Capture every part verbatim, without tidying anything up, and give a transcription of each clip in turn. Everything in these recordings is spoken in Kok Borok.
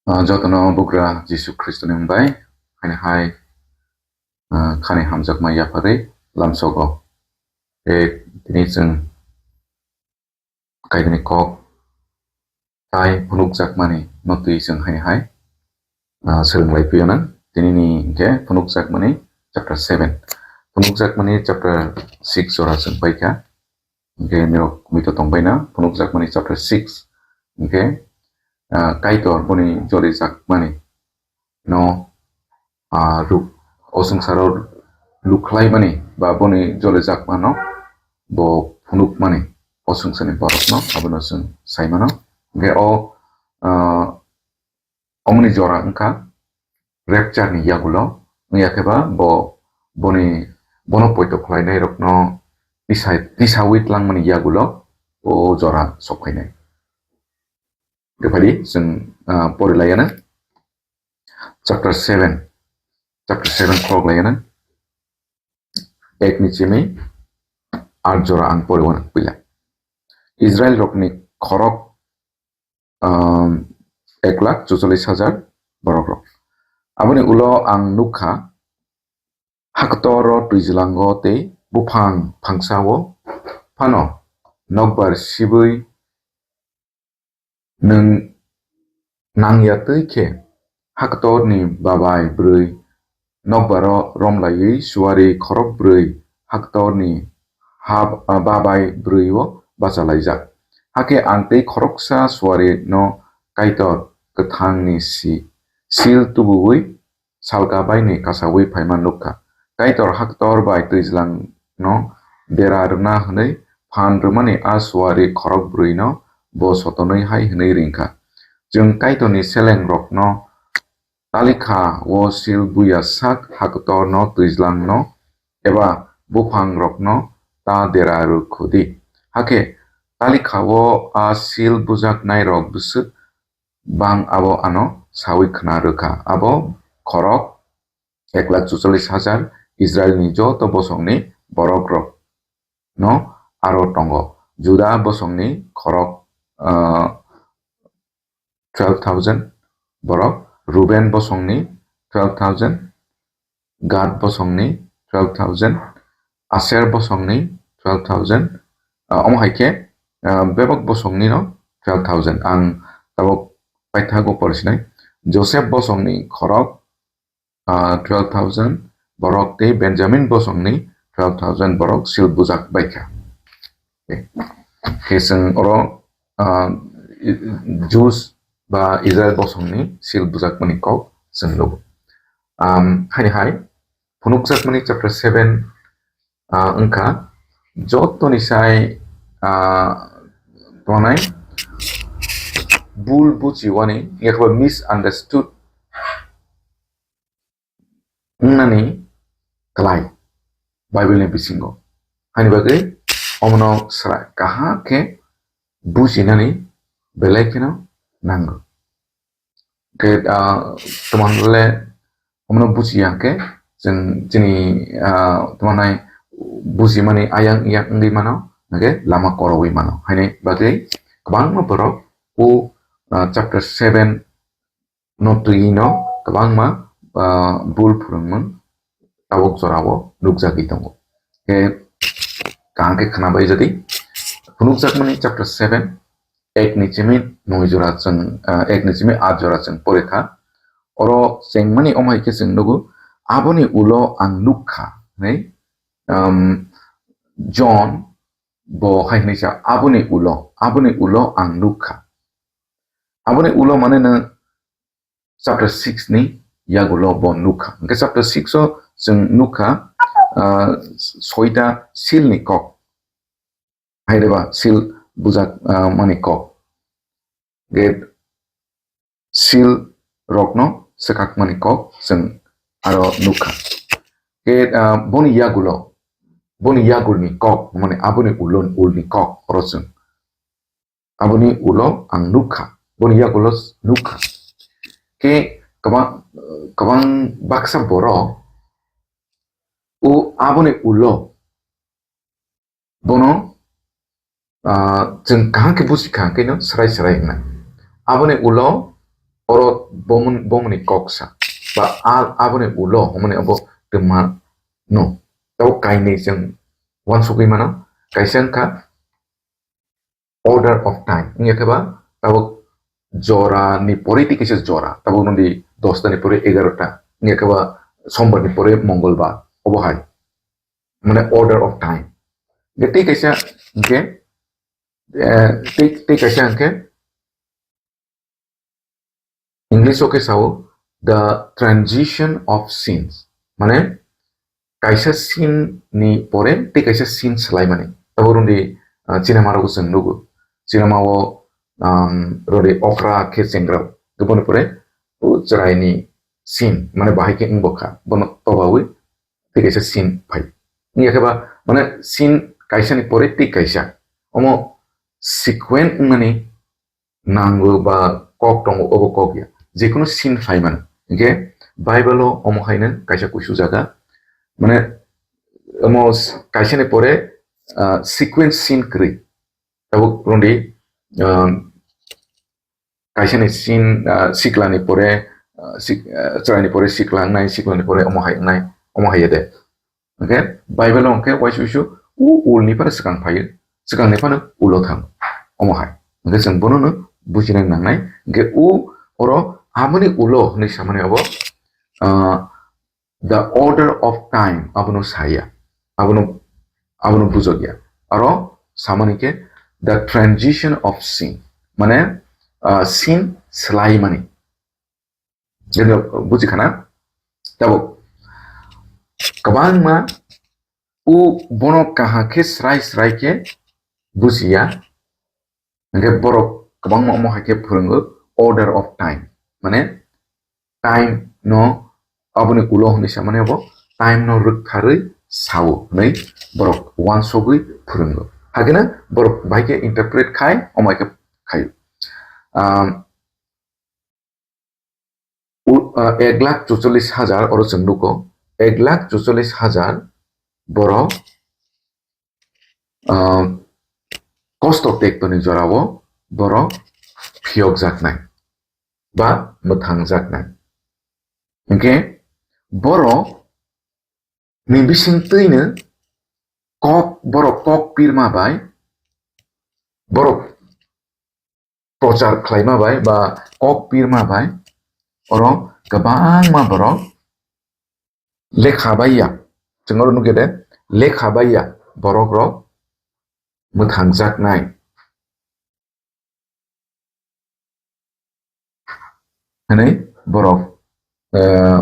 Ah, jotono bugra Jisu Khristoni mung bai, haini hai, ah, khani hamjakma yapharwi lamsogo. Tei tini chwng Kaitorni kok tai phunukjakmani no twi chwng haini hai, ah, swrwng lai phiyonang. Tinini hinkhe phunukjakmani chapter seven. Phunukjakmani chapter six jora chwng paikha. Hinkhe norok mito tongbaina phunukjakmani chapter six. Hinkhe, ah, Kaitor boni jolijakmani no, ah, ruk-, o swngcharo lukhlaimani ba boni jolijakmano bo phunukmani o swngcharni borokno abono chwng saimano. Hinkhe o, ah, omoni jora wngkha rapture ni yagulo, wngya khe ba bo boni, bono poito khlainairokno tisa-, tisawi tlangmani yagulo o jora sokphainai. Tei phadi chwng, ah, pori laiya na. Chapter seven. Chapter seven khorok laiya na. Ek ni chimi aat jora ang pori wana puila. Israel rokni khorok, um, ek lakh chuchollis hajar borok rok. Aboni ulo ang nukha, haktor o twijlango tei buphang phangsao phano nokbar sibwi nwng nangya twi khe haktorni babai bwrwi nokbaro romlaiwi suari khorok bwrwi haktorni hab-, babai bwrwi o bachalaijak. Hakhe ang tei khoroksa suari no Kaitor kwthangni si-, sil tubuwi salka baini kasawi phaima nukha. Kaitor haktor bai twijlangno dera rwna hwnwi phan rwmani a suari khorok bwrwino bo sotonwi hai hwnwi ringkha, "Chwng Kaitorni selengrokno talikha o sil buya sak haktorno twijlangno eba buphangrokno ta dera rwkhu di. Hakhe talikha o a sil bujaknairok bwswk bang abo ano sawi khna rwkha. Abo khorok ek lakh chuchollis hajar Israelni joto bosongni borokrok no aro tongo. Juda bosongni khorok, ah, twelve thousand borok, Ruben bosongni twelve thousand, Gad bosongni twelve thousand, Aser bosongni twelve thousand, ah, omo hai khe, ah, bebak bosongni no twelve thousand. Ang tabuk paithago porisinai. Joseph bosongni khorok, ah, twelve thousand borok tei Benjamin bosongni twelve thousand borok sil bujak baikha. Khe chwng oro, ah, Jews ba Israel bosongni sil bujakmani kok chwng nugo. Am, haini hai phunukjakmani chapter seven, ah, wngkha jotoni sai, ah, tongnai bul buchiwani, yakba misunderstood wngnani klai Bible ni bisingo. Hani bagwi omono sra kaham khe bujinani belai kheno nango. Khe, ah, tomon le omono bujiya khe chwng chini, ah, tomanai bujimani ayang yak wngwi mano, hwnkhe lama korowi mano. Haini bagwi kwbangma borok o, ah, chapter seven no twi no kwbangma, ah, bul phwrwngmung tabuk jorao nukjagwi tongo. Khe kaham khe khwnabai jadi phunukjakmani chapter seven, ek ni chimi noi jora chwng, ah, ek ni chimi aat jora chwng porikha. Oro chengmani omo hai khe chwng nugo, "Aboni ulo ang nukha," hwnwi, um, John bo hai hwnwi sa, "Aboni ulo, aboni ulo ang nukha." Aboni ulo mane nwng chapter six ni yagulo bo nukha. Hwnkhe chapter six o chwng nukha, ah, soita sil ni kok. Haireba sil bujak, ah, mani kok. Ge sil rokno swkakmani kok chwng aro nukha. Ge, ah, boni yagulo, boni yagulni kok, mane aboni ulon-, ulni kok oro chwng. Aboni ulo ang nukha, boni yagulo nukha. Khe kwbang, kwbang baksa borok o aboni ulo bono, ah, chwng kaham khe buji kha, hwnkhe no srai srai wngnai. Aboni ulo oro bomon-, bomoni kok sa, ba a-, aboni ulo hwnmani abo twma no. Tabuk kainwi chwng uansugwi mano, kaisa wngkha order of time, wngya khe ba tabuk jora ni pore tei kaisa jora, tabuk nodi dosta ni pore egarota, wngya khe ba sombar ni pore mongolbar, obo hai, mane order of time. Tei kaisa hwnkhe, eh, tei, tei kaisa hwnkhe, English o khe sao, "The transition of scenes." Mane, kaisa scene ni pore tei kaisa scene swlaimani. Abo rwngdi, ah, cinema rogo chwng nugo. Cinema o, um, rwdi okra khe chengra. Boni pore, o chwraini scene, mane bahai khe wngbo kha. Bono tobawi tei kaisa scene phai. Wngya khe ba, mane scene kaisa ni pore tei kaisa. Omo sequence wngnani nango ba kok tongo, obo kok ya. Jekunu scene phai mano. Hinkhe Bible o omo haino kaisa kuisu jaga. Mane, omo s-, kaisa ni pore, ah, sequence scene kwrwi. Tabuk rwngdi, ah, kaisa ni scene, ah, sikla ni pore, ah, sik-, ah, chwrai ni pore sikla wngnai, sikla ni pore omo hai wngnai, omo hai ya de. Hwnkhe Bible o hwnkhe uaisuisu u ul ni phano swkang phaio, swkang ni phano ulo thango. Omo hai. Hwnkhe chwng bono no bujina nangnai. Hwnkhe u oro aboni ulo hwnwi samani abo, ah, the order of time abono saya. Abono, abono bujokya. Aro samani khe the transition of scene. Mane, ah, scene swlaimani. Jeno buji khana. Tabuk kwbangma u bono kaham khe srai srai khe bujiya. Hwnkhe borok kwbangma omo hai khe phwrwngo order of time. Mane time no aboni ulo hwnwi samani abo time no rwktharwi sao hwnwi borok uansugwi phwrwngo. Hakhe no borok bai khe interpret khai, omo hai khe khaio. Um, u-, ah, ek lakh chuchollis hajar oro chwng nugo, ek lakh chuchollis hajar borok, ah, kosto tektoni jorao borok phiyokjaknai ba mwthangjaknai. Hinkhe borok ni bisingtwino kok, borok kok pirma bai, borok prochar khlaima bai ba kok pirma bai, oro kwbangma borok lekha bai ya, chwng oro nukya de, lekha bai ya borok rok mwthangjaknai hwnwi borok, eh,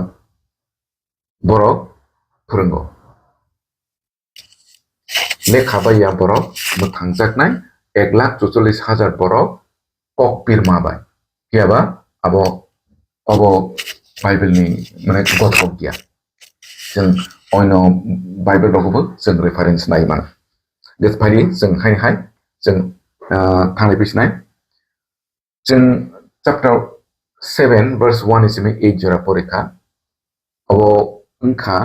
borok phwrwngo. Lekha bai ya borok mwthangjaknai ek lakh chuchollis hajar borok kok pirma bai. Phiya ba abo, abo Bible ni, mane, gothok ya. Chwng oino Bible rogo bo chwng reference nai mano. Just phai di, chwng hai hai, chwng, ah, thanglai phi sinai. Chwng chapter seven verse one ni simi eight jora pori kha. Abo wngkha,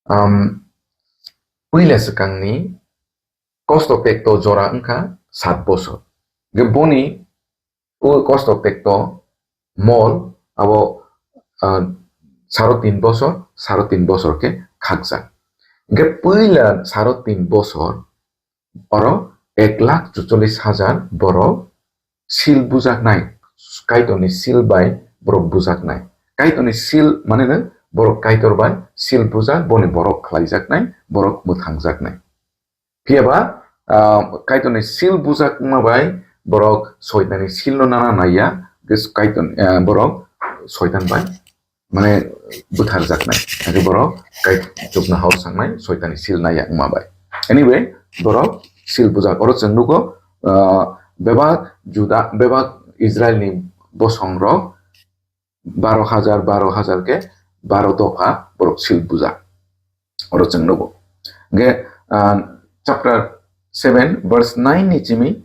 um, puila swkangni kosto tekto jora wngkha sat bosor. Ge boni o kosto tekto mol abo, ah, saro tin bosor, saro tin bosor khe khakjak. Ge puila saro tin bosor oro ek lakh chuchollis hajar borok sil bujaknai, Kaitorni sil bai borok bujaknai. Kaitorni sil mane no borok Kaitor bai sil bujak, boni borok khlaijaknai, borok mwthangjaknai. Phiya ba, ah, Kaitorni sil bujakma bai borok Soitanni silno nana naiya, Kaitor, ah, borok Soitan bai mane butharjaknai. Hake borok kai chukna hao sangnai, Soitanni sil naiya wngma bai. Anyway, borok sil bujak. Oro chwng nugo, ah, bebak Juda, bebak Israelni bosongrok baro hajar, baro hajar khe baro dopha borok sil bujak. Oro chwng nugo. Hingke, ah, chapter seven verse nine ni chimi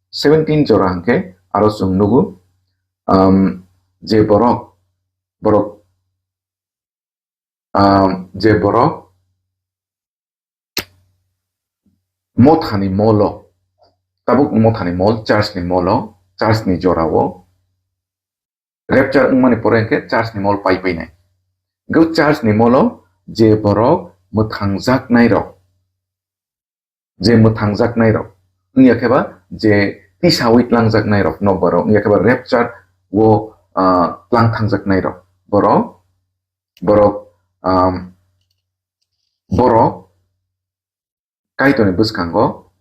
seventeen jora hingke aro chwng nugo, um, je borok, borok, um, je borok mothani molo, tabuk mothani mol, church ni molo, church ni jorao, Rapture wngmani pore hwnkhe church ni mol pai painai. Hwnkhe church ni molo je borok mwthangjaknai rok, je mwthangjaknai rok, wngya khe ba je tisawi tlangjaknai rok, nokbar rok, wngya khe ba rapture o, ah, tlang thangjaknai rok, borok, borok, um, borok Kaitorni bwskango,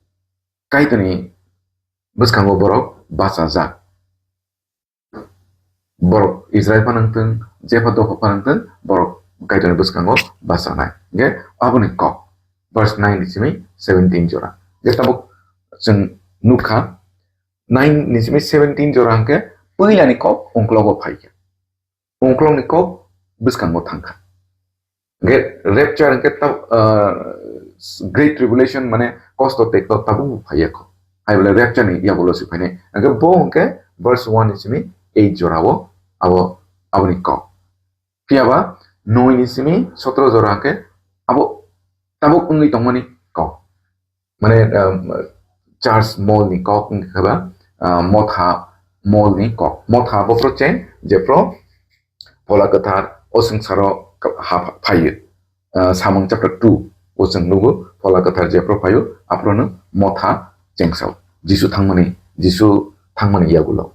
Kaitorni bwskango borok bachajak. Borok Israel phano wngtwng, jepha dopha phano wngtwng, borok Kaitorni bwskango bachanai. Hwnkhe aboni kok, verse nine ni simi seventeen jora. Hwnkhe tabuk chwng nukha, nine ni simi seventeen jora hwnkhe puilani kok ungklogo phaikha. Ungklokni kok bwskango thangkha. Hwnkhe rapture hwnkhe ta-, ah, great tribulation mane kosto tekto tabuk phaiya kho. Hai bole rapture ni yagulo se phainai. Hwnkhe bo hwnkhe verse one ni simi eight jorao abo, aboni kok. Phiyaba noi ni simi sotro jora hwnkhe abo tabuk wngwi tongmani kok. Mane, um, church mol ni kok wngkha ba, uh, motha mol ni kok. Motha bo phro cheng, je phro Phola Kwthar o swngcharo ka-, ha pha-, phaio. Uh, Samung chapter two o chwng nugo, Phola Kwthar je phro phaio, aphrono motha chengsao. Jisu thangmani, Jisu thangmani yagulo.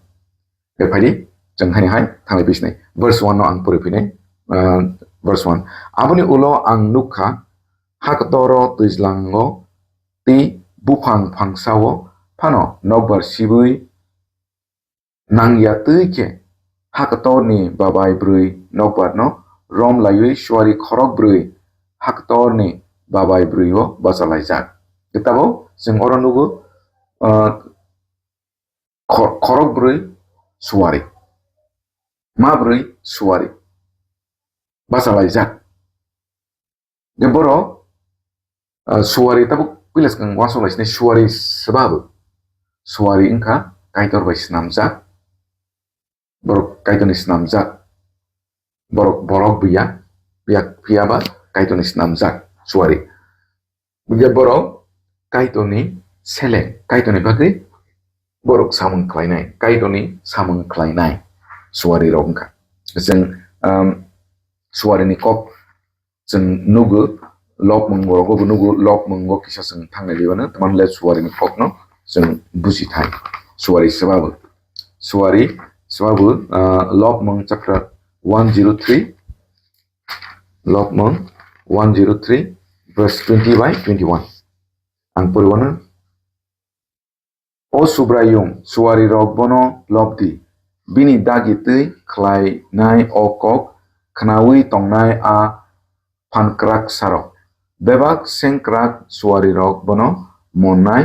Khe phaidi, chwng haini hai thanglai bisnai. Verse one no ang pori phinai, uh, verse one. Aboni ulo ang nukha, ha kotoro twijlango tei buphang phangsao phano nokbar sibwi nangya twi khe ha kotorni babai bwrwi nokbarno rom laiwi suari khorok bwrwi ha kotorni babai bwrwi o bachalaijak. Khe tabuk chwng oro nugo, uh, Khor-, khorok bwrwi suari. Ma bwrwi suari. Bachalaijak. Je borok, ah, suari tabuk puila swkang uansuk lai sini suari swbabu. Suari wngkha Kaitor bai swnamjak. Borok Kaitorni swnamjak. Borok, borok buya, buya, phiyaba Kaitorni swnamjak suari. Buya borok Kaitorni seleng, Kaitorni bagwi borok samung khlainai, Kaitorni samung khlainai suari rok wngkha. Chwng, um, suarini kok chwng nugo, lobmung borok bo nugo, lobmungo kisa chwng thangnai libano, tamo le suarini kokno chwng buji thai. Suari swbabu, suari swbabu, ah, lobmung chapter one zero three, lobmung one zero three, verse twenty by twenty-one. Ang poriwano. O Subraiyung, suarirok bono lobdi, bini dagi twi khlainai o kok khnaui tongnai a phankraksarok. Bebak sengkrak suarirok bono monnai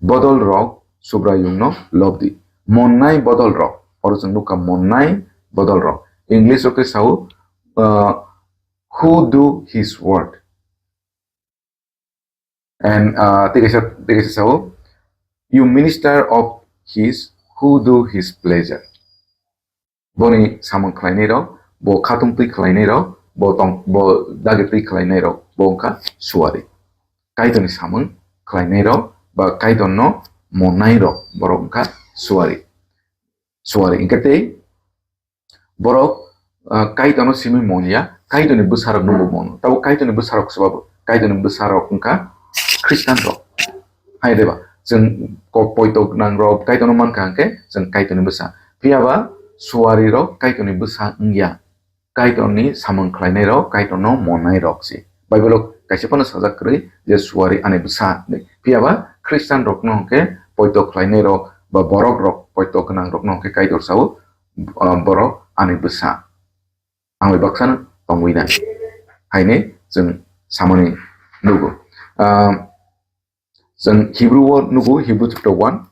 bodolrok Subraiyungno lobdi. Monnai bodolrok, oro chwng nukha monnai bodolrok. English o khe sao, uh, "Who do his word." And, ah, tei kaisa, tei kaisa sao, "You minister of his who do his pleasure." Boni samung khlainai rok, bo khatung twi khlainai rok, bo tong, bo dagi twi khlainai rok, bo wngkha suari. Kaitorni samung khlainai rok, ba Kaitorno monnai rok, borok wngkha suari. Suari. Hingkhe tei borok, ah, Kaitorno simi mon ya, Kaitorni bwsarok nungbo mono. Tabuk Kaitorni bwsarok swbabu, Kaitorni bwsarok wngkha Khristian rok. Hai deba, chwng kok poito gwnang rok Kaitorno mankha hwnkhe chwng Kaitorni bwsa. Phiyaba suari rok Kaitorni bwsa wngya. Kaitorni samung khlainai rok Kaitorno monnai rok se. Bible o kaisa phano sajak kwrwi je suari ani bwsa hinwi. Phiyaba Khristian rokno hwnkhe poito khlainai rok ba borok rok poito gwnang rokno hwnkhe Kaitor sao, ah, borok ani bwsa. Ang bai baksa no tongwi nai. Haini chwng samani nugo. Ah, chwng Hebrew o nugo, Hebrew chapter one.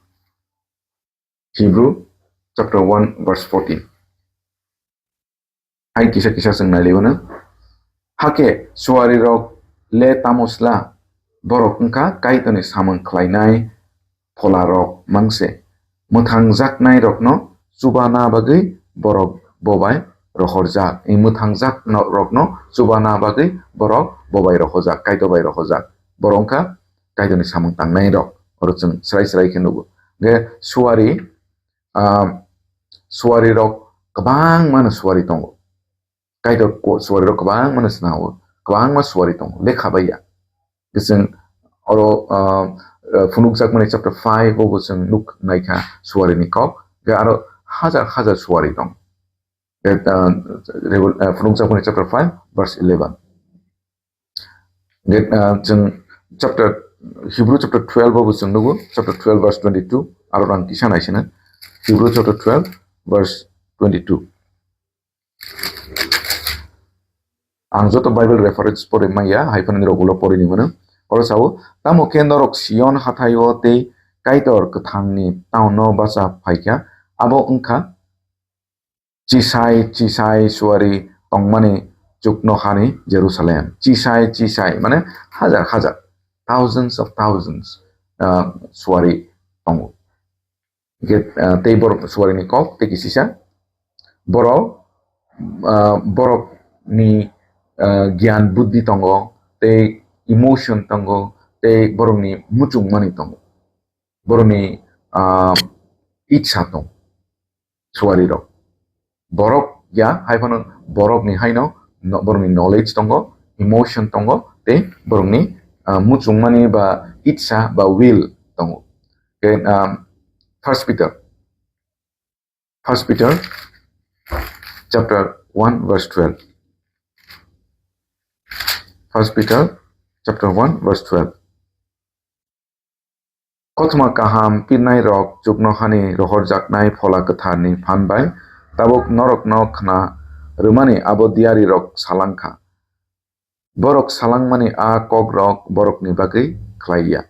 Hebrew chapter one verse fourteen. Hai kisa kisa chwng nai liwano. Hakhe suari rok le tamo sla? Borok wngkha Kaitorni samung khlainai phola rok mangse. Mwthangjaknai rokno chubana bagwi borok bobai rohorjak. I mwthangjak no-, rokno chubana bagwi borok bobai rohorjak, Kaitor bai rohorjak. Borok wngkha Kaitorni samung tangnai rok. Oro chwng srai srai khe nugo. Ge suari, ah, suari rok kwbangma no suari tongo. Kaitor ko-, suari rok kwbangma no swnao, kwbangma suari tongo, lekha bai ya. Khe chwng oro, ah, ah, phunukjakmani chapter five o bo chwng nuk naikha suari ni kok, khe aro hajar hajar suari tong. Khe, ah, Revel-, ah, phunukjakmani chapter five verse eleven. Khe, ah, chwng chapter, Hebrew chapter twelve o bo chwng nugo, chapter twelve verse twenty-two, aro rang kisa naisina. Hebrew chapter twelve verse twenty-two. Ang joto Bible reference pore maya, hai phano nirok ulo pore ni mano. Oro sao, tamo khe norok Sion hathaio tei Kaitor kwthangni town no bacha phaikha, abo wngkha chisai chisai suari tongmani chukno hani Jerusalem. Chisai chisai, mane hajar hajar, thousands of thousands, ah, suari tongo. Hingkhe, ah, tei borok suari ni kok tei kisisa. Borok, ah, borok ni, ah, gyan buddhi tongo, tei emotion tongo, tei borok ni muchung mani tongo. Borok ni, ah, itsa tong suari rok. Borok ya, hai phano borok ni haino no-, borok ni knowledge tongo, emotion tongo, tei borok ni, ah, muchung mani ba itsa ba will tongo. Khe, um, First Peter, First Peter chapter one verse twelve. First Peter chapter one verse twelve. Kothoma kaham pirnai rok chuknohani rohorjaknai Phola Kwtharni phan bai tabuk norokno khna rwmani abo diari rok salangkha. Borok salangmani a kokrok borokni bagwi khlai ya,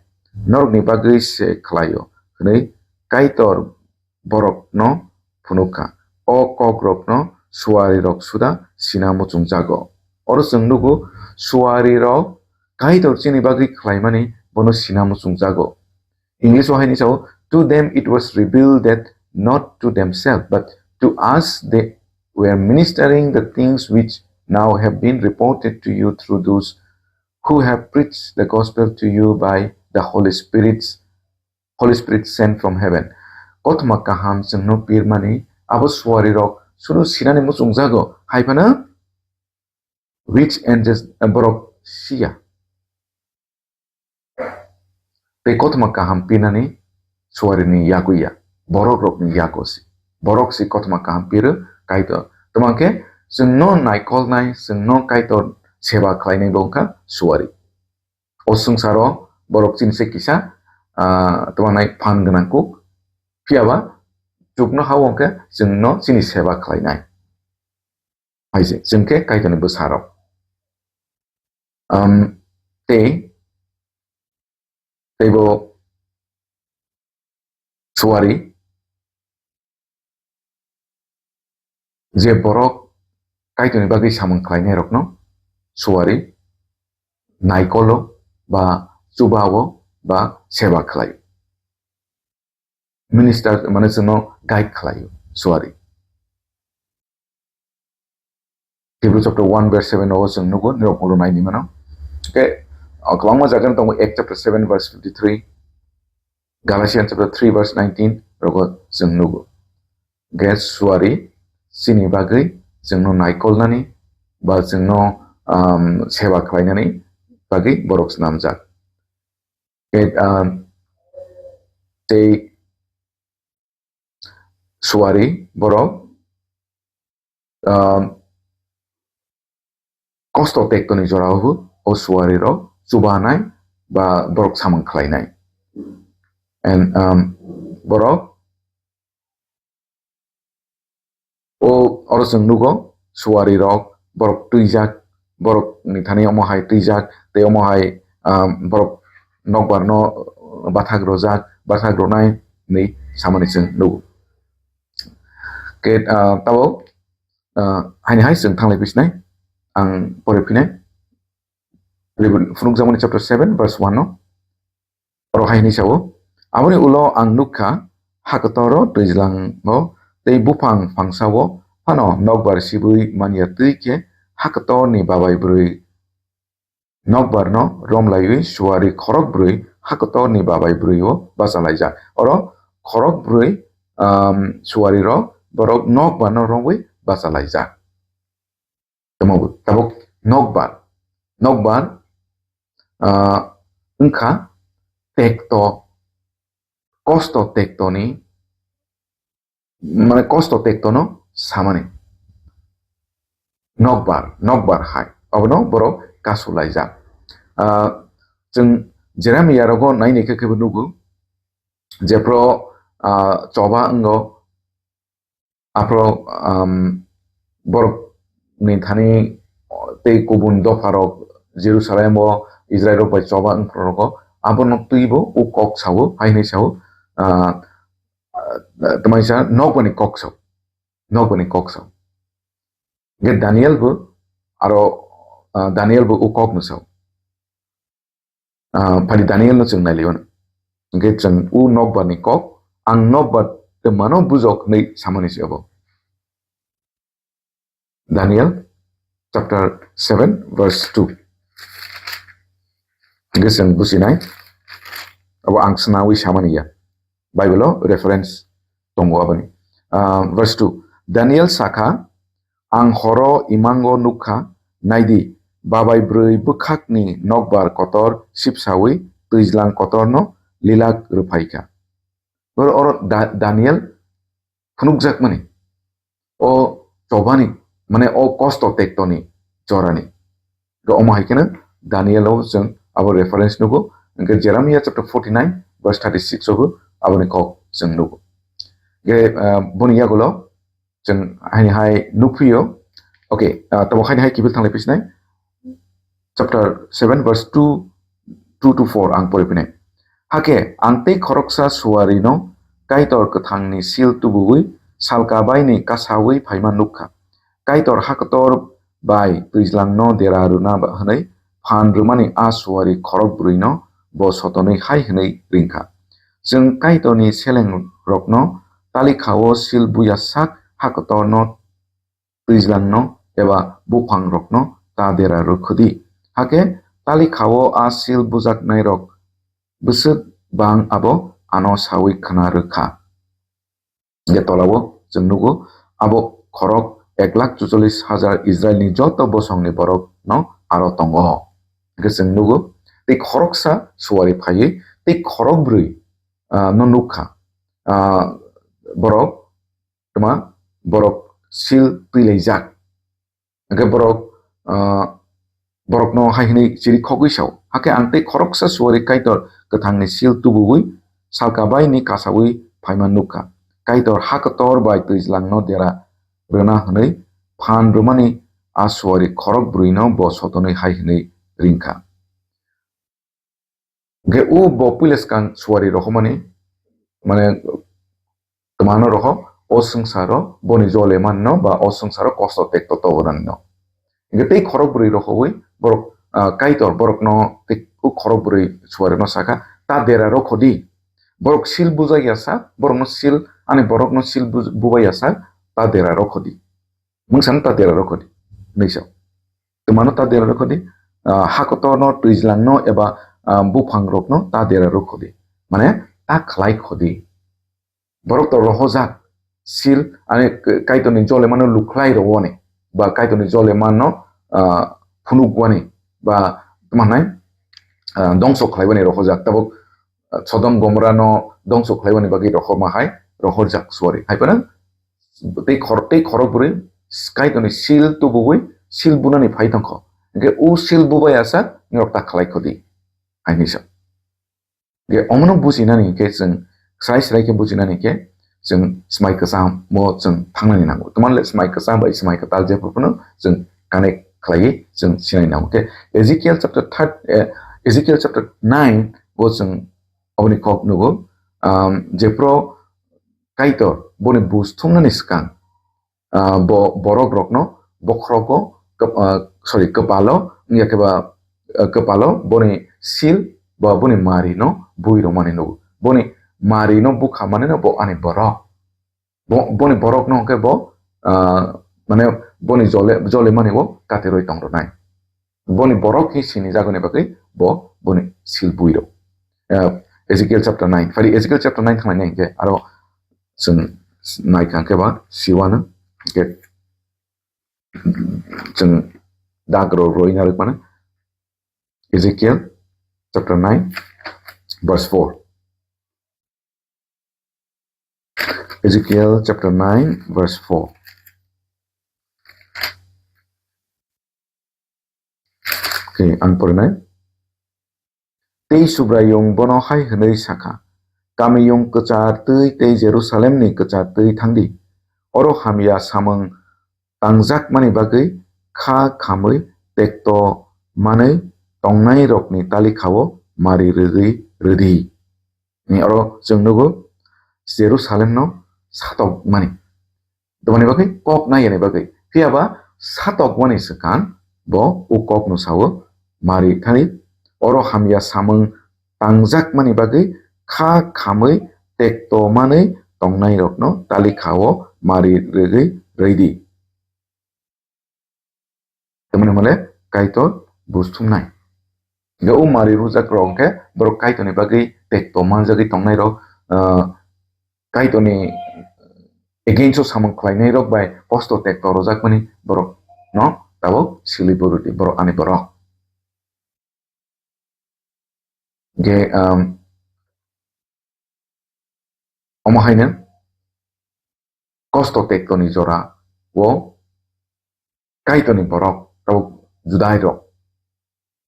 norokni bagwi se khlaio, hwnwi Kaitor borokno phunukha. O kokrokno suarirok suda sina muchungjago. Oro chwng nugo, suarirok Kaitor chini bagwi khlaimani bono sina muchungjago. English o hai ni sao, "To them it was revealed that not to themselves, but to us they were ministering the things which now have been reported to you through those who have preached the gospel to you by the Holy Spirit's, Holy Spirit sent from heaven." Kothoma kaham chwngno pirmani abo suarirok suno sinani muchungjago, hai phano which angels, eh, borok siya. Tei kothoma kaham pirnani suarini yago ya, borok rokni yago si. Borok si kothoma kaham piro Kaitor. Tamo khe chwngno naikolnai, chwngno Kaitor seba khlainai bo wngkha suari. O swngcharo borok chini se kisa, ah, tamo nai phan gwnang kuk. Phiyaba chukno ha wngkhe chwngno chini seba khlainai. Hai se, chwng khe Kaitorni bwsarok. Am, tei, tei bo suari je borok Kaitorni bagwi samung khlainairokno suari naikolo ba chubao ba seba khlai. Minister mane chwngno guide khlaio, suari. Hebrew chapter one verse seven o chwng nugo, nirok ulo nai ni mano. Ke, ah, kwbangma jaga no tongo, Acts chapter seven verse fifty-three, Galatians chapter three verse nineteen, rogo chwng nugo. Ke suari, chini bagwi chwngno naikolnani, ba chwngno, um, seba khlainani bagwi borok snamjak. Ke, um, tei suari borok, um, kosto tektoni jorao o suari rok chubanai ba borok samung khlainai. And, um, borok o oro chwng nugo suari rok, borok twijak, borok ni thani omo hai twijak, tei omo hai, um, borok nokbar no bathak rojak, bathak ronai hinwi samani chwng nugo. Ke, ah, tabo, ah, haini hai chwng thanglai phisnai, ang pore phinai. Phunukjakmani chapter seven verse one no. Oro hai hinwi sao, "Aboni ulo ang nukha, ha kotoro twijlango tei buphang phangsao phano nokbar sibwi manya twi khe ha kotorni babai bwrwi nokbarno romlaiwi suari khorokbrwi ha kotorni babai bwrwi-o bachalaijak." Oro khorokbrwi, um, suari rok borok nokbar no romwi bachalaijak. Tamo bo tabuk nokbar, nokbar, ah, wngkha tekto, kosto tektoni, mane kosto tektono samani. Nokbar, nokbar hai. Abono borok kasulaijak. Ah, chwng Jeremia rogo naini khe khe bo nugo, jephro, ah, choba wngo, aphro, um, borok ni thani tei kubun dopha rok Jerusalem o Israel rok bai choba wngphro rogo abono twibo o kok sao, hai hinwi sao, ah, ah, tamaisa nokbani kok sao, nokbani kok sao. Ge Daniel bo aro, ah, Daniel bo o kok no sao. Ah, phani Daniel no chwng nailio. Hingke chwng u nokbar ni kok, ang nokbar twmano bujok hinwi samani se abo. Daniel chapter seven verse two. Hingke chwng bujinai. Abo ang swnamwi samani ya. Bible o reference tongo aboni. Ah, verse two. Daniel sakha, ang horo imango nukha, naidi, babai bwrwi bwkhakni nokbar kotor sipsawi twijlang kotorno lilak rwphaikha. Oro, oro Da-, Daniel phunukjakmani. O chobani, mane o kosto tektoni jorani. Ga omo hai kheno Daniel o chwng abo reference nugo. Hingke Jeremiah chapter forty-nine verse thirty-six o bo aboni kok chwng nugo. Ge, ah, boni yagulo chwng haini hai nukphio. Okay, ah, tamo haini hai kiphil thanglai pisinai. Chapter seven verse two, two to four ang pori pinai. Hake ang tei khoroksa suarino Kaitor kwthangni sil tubuwi salka baini kasawi phaima nukha. Kaitor hakotor bai twijlangno dera rwna ba-, hwnwi phan rwmani a suari khorok bwrwino bo sotonwi hai hwnwi ringkha. Chwng Kaitorni selengrokno talikha-o sil buya sak hakotorno twijlangno eba buphangrokno ta dera rwkhwdi. Hake talikha-o a sil bujaknairok bwswk bang abo ano sawi khna rwkha. Hingke tolao chwng nugo, abo khorok ek lakh chuchollis hajar Israilni joto bosongni borokno aro tongo. Hingke chwng nugo, tei khoroksa suari phaiwi tei khorok bwrwi, ah, no nukha. Ah, borok, tma, borok sil twilaijak. Hingke borok, ah, borokno hai hwnwi chiri khogwi sao, "Hakhe ang tei khoroksa suari Kaitor kwthangni sil tubuwi salka baini kasawi phaima nukha. Kaitor ha kotor bai twijlangno dera rwna hwnwi phan rwmani a suari khorok bwrwino bo sotonwi hai hwnwi ringkha." Hingke o bo puila swkang suari rohormani, mane, twmano roho, o swngcharo boni jole manno ba o swngcharo kosto tekto togonanino. Hingke tei khorok bwrwi rohowi borok, ah, Kaitor borokno tei o khorok bwrwi suarino saka, "Ta dera rokhodi." Borok sil bujak ya sak, borokno sil, ani borokno sil buj-, bubai ya sak, "Ta dera rokhodi." Mungsano ta dera rokhodi, hinwi sa. Twmano ta dera rokhodi, ah, ha kotorno, twijlangno eba, ah, buphangrokno ta dera rokhodi. Mane ta khlai khodi. Borok to rohojak, sil, ani k-, Kaitorni jolemano lukhlai rwoni, ba Kaitorni jolemano, ah, phunuk wani, ba tma hwnai, ah, dongso khlai wani rohojak. Tabuk, ah, Sodom Gomorrano dongso khlai wani bagwi rohorma hai, rohorjak suari. Hai phano tei khor-, tei khorok bwrwi Kaitorni sil tubuwi sil bunani phai tongkho. Hingke o sil bubai ya sak, norok ta khlai khodi. Hai hinwi sa. Hingke omono bujinani hingke chwng srai srai khe bujinani hingke chwng swmai kwcham o chwng thangnani nango. Twmani le swmai kwcham bai swmai kwtal jephru phano chwng connect khlaiwi chwng sinai nango. Hingke Ezekiel chapter third, eh, Ezekiel chapter nine o chwng oboni kok nugo, um, jephru Kaitor boni buj thumnani swkang, ah, bo-, borok rokno bokhrogo, kap-, ah, sorry, kwpalo, wngya khe ba, ah, kwpalo boni sil ba boni mari no bui rwmani nugo. Boni mari no bukha mani no bo ani borok. Bo-, boni borok no hwnkhe bo, ah, mane boni jole, jole mani bo katirwi tong rwnai. Boni borok khe sini jagoni bagwi bo boni sil bui rw. Ah, Ezekiel chapter nine. Phari Ezekiel chapter nine thanglai nai hwnkhe aro chwng naikha khe ba siwano, hwnkhe chwng dak rok roi narwk mano. Ezekiel chapter nine, verse four. Ezekiel chapter nine, verse four. Okay, ang porinai. Tei Subraiyung bono hai hwnwi sakha, "Kamiyung kwchar twi tei Jerusalemni kwchar twi thangdi. Oro hamya samung tangjakmani bagwi kha khamwi tekto manwi tongnairokni talikha-o mari rwgwi rwdi." Ni oro chwng nugo Jerusalemno satokmani. Tamoni bagwi kok naiyani bagwi. Phiya ba satokmani swkang bo o kokno sao, mari thani oro hamya samung tangjakmani bagwi kha khamwi tekto manwi tongnairokno talikha-o mari rwgwi rwidi. Tamoni hwnle Kaitor buj thumnai. Hwnkhe o mari rwjak rok hwnkhe borok Kaitorni bagwi tekto manjagwi tongnai rok, ah, Kaitorni against o samung khlainai rok bai kosto tekto rwjakmani borok no tabuk sili borodi borok ani borok. Hwnkhe, um, omo haino kosto tektoni jora o Kaitorni borok, tabuk Judai rok,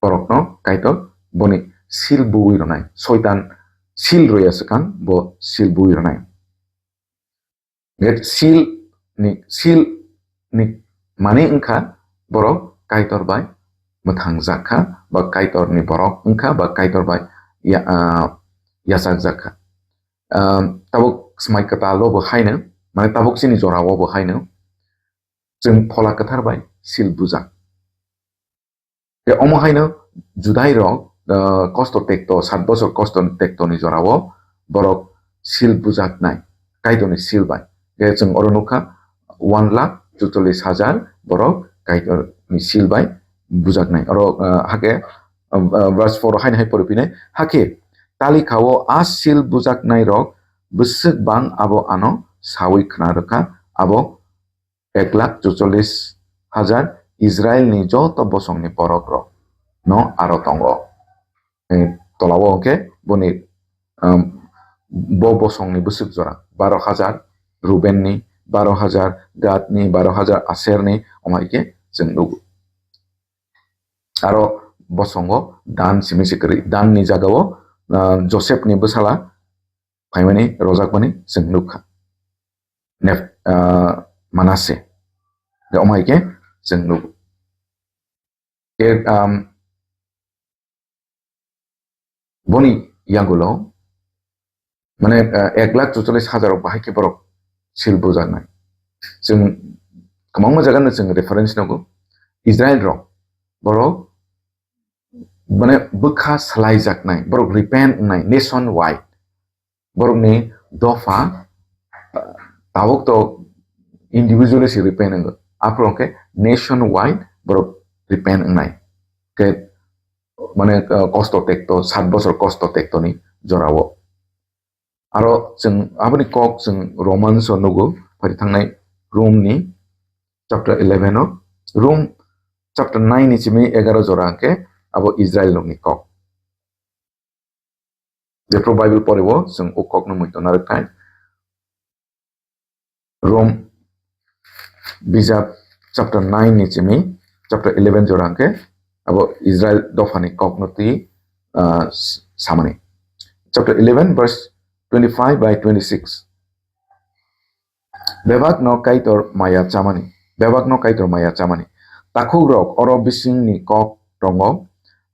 borokno Kaitor boni sil buwi rwnai, Soitan sil rwya swkang bo sil buwi rwnai. Get seal ni, seal ni mani wngkha borok Kaitor bai mwthang jak kha, ba Kaitor ni borok wngkha, ba Kaitor bai ya-, ah, yachak jak kha. Ah, tabuk Smai Kwtal o bo haino, mane tabuk chini jora o bo haino, chwng Phola Kwthar bai seal bujak. Tei omo haino Judai rok, ah, kosto tekto, sat bosor kosto tekto ni jora o borok seal bujak nai, Kaitor ni seal bai. Tei chwng oro nukha one lakh chuchollis hajar borok Kaitor ni seal bai bujak nai. Oro, ah, hake, ah, ah, verse four o haino hai pori phinai, hakhe talikha o a seal bujak nai rok bwswk bang abo ano sawi khna rwkha, abo ek lakh chuchollis hajar Israel ni joto bosong ni borok rok no aro tongo. Eh, tola o hwnkhe boni, um, bo bosong ni bwswk jora baro hajar Ruben ni, baro hajar Gad ni, baro hajar Aser ni, omo hai khe chwng nugo. Aro bosongo Dan simi se kwrwi, Dan ni jaga o, ah, Joseph ni bwsala phaimani rojakmani chwng nukha. Nep-, ah, Manasse. Ga omo hai khe chwng nugo. Ke, um, boni yagulo, mane, ah, ek lakh chuchollis hajar rok bahai khe borok seal bujaknai. Chwng kwbangma jaga no chwng reference nugo. Israel rok, borok, mane, bwkha swlaijaknai, borok repent wngnai nation wide. Borokni dopha, ah, tabuk to individually se repent wngo. Aphuru hwnkhe nation wide borok repent wngnai. Khe, mane, ah, kosto tekto, sat bosor kosto tektoni jorao. Aro chwng aboni kok chwng Romans o nugo, phai thangnai Rome ni chapter eleven o. Rome chapter nine ni simi egaro jora hwnkhe abo Israel rokni kok. Jephru Bible poribo chwng o kokno muitu narwknai. Rome bijap chapter nine ni simi chapter eleven jora hwnkhe abo Israel dophani kokno twi, ah, s-, samani. Chapter eleven verse twenty-five by twenty-six. Bebakno Kaitor maya chamani, bebakno Kaitor maya chamani. Takhukrok, oro bisingni kok tongo,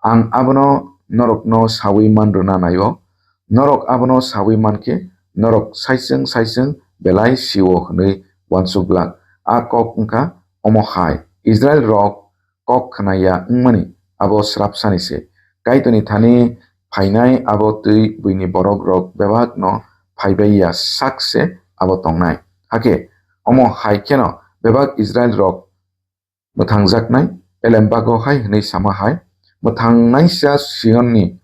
ang abono norokno saui man rwna naio. Norok abono saui man khe, norok saichung saichung belai sio hwnwi uansuk glak. A kok wngkha omo hai, Israel rok kok khna ya wngmani abo srapsani se. Kaitorni thani phainai abo twi buini borok rok bebak no phaibai ya sak se abo tongnai. Hakhe omo hai kheno bebak Israel rok mwthang jaknai, elembago hai hwnwi sama hai, mwthang naisa Sion ni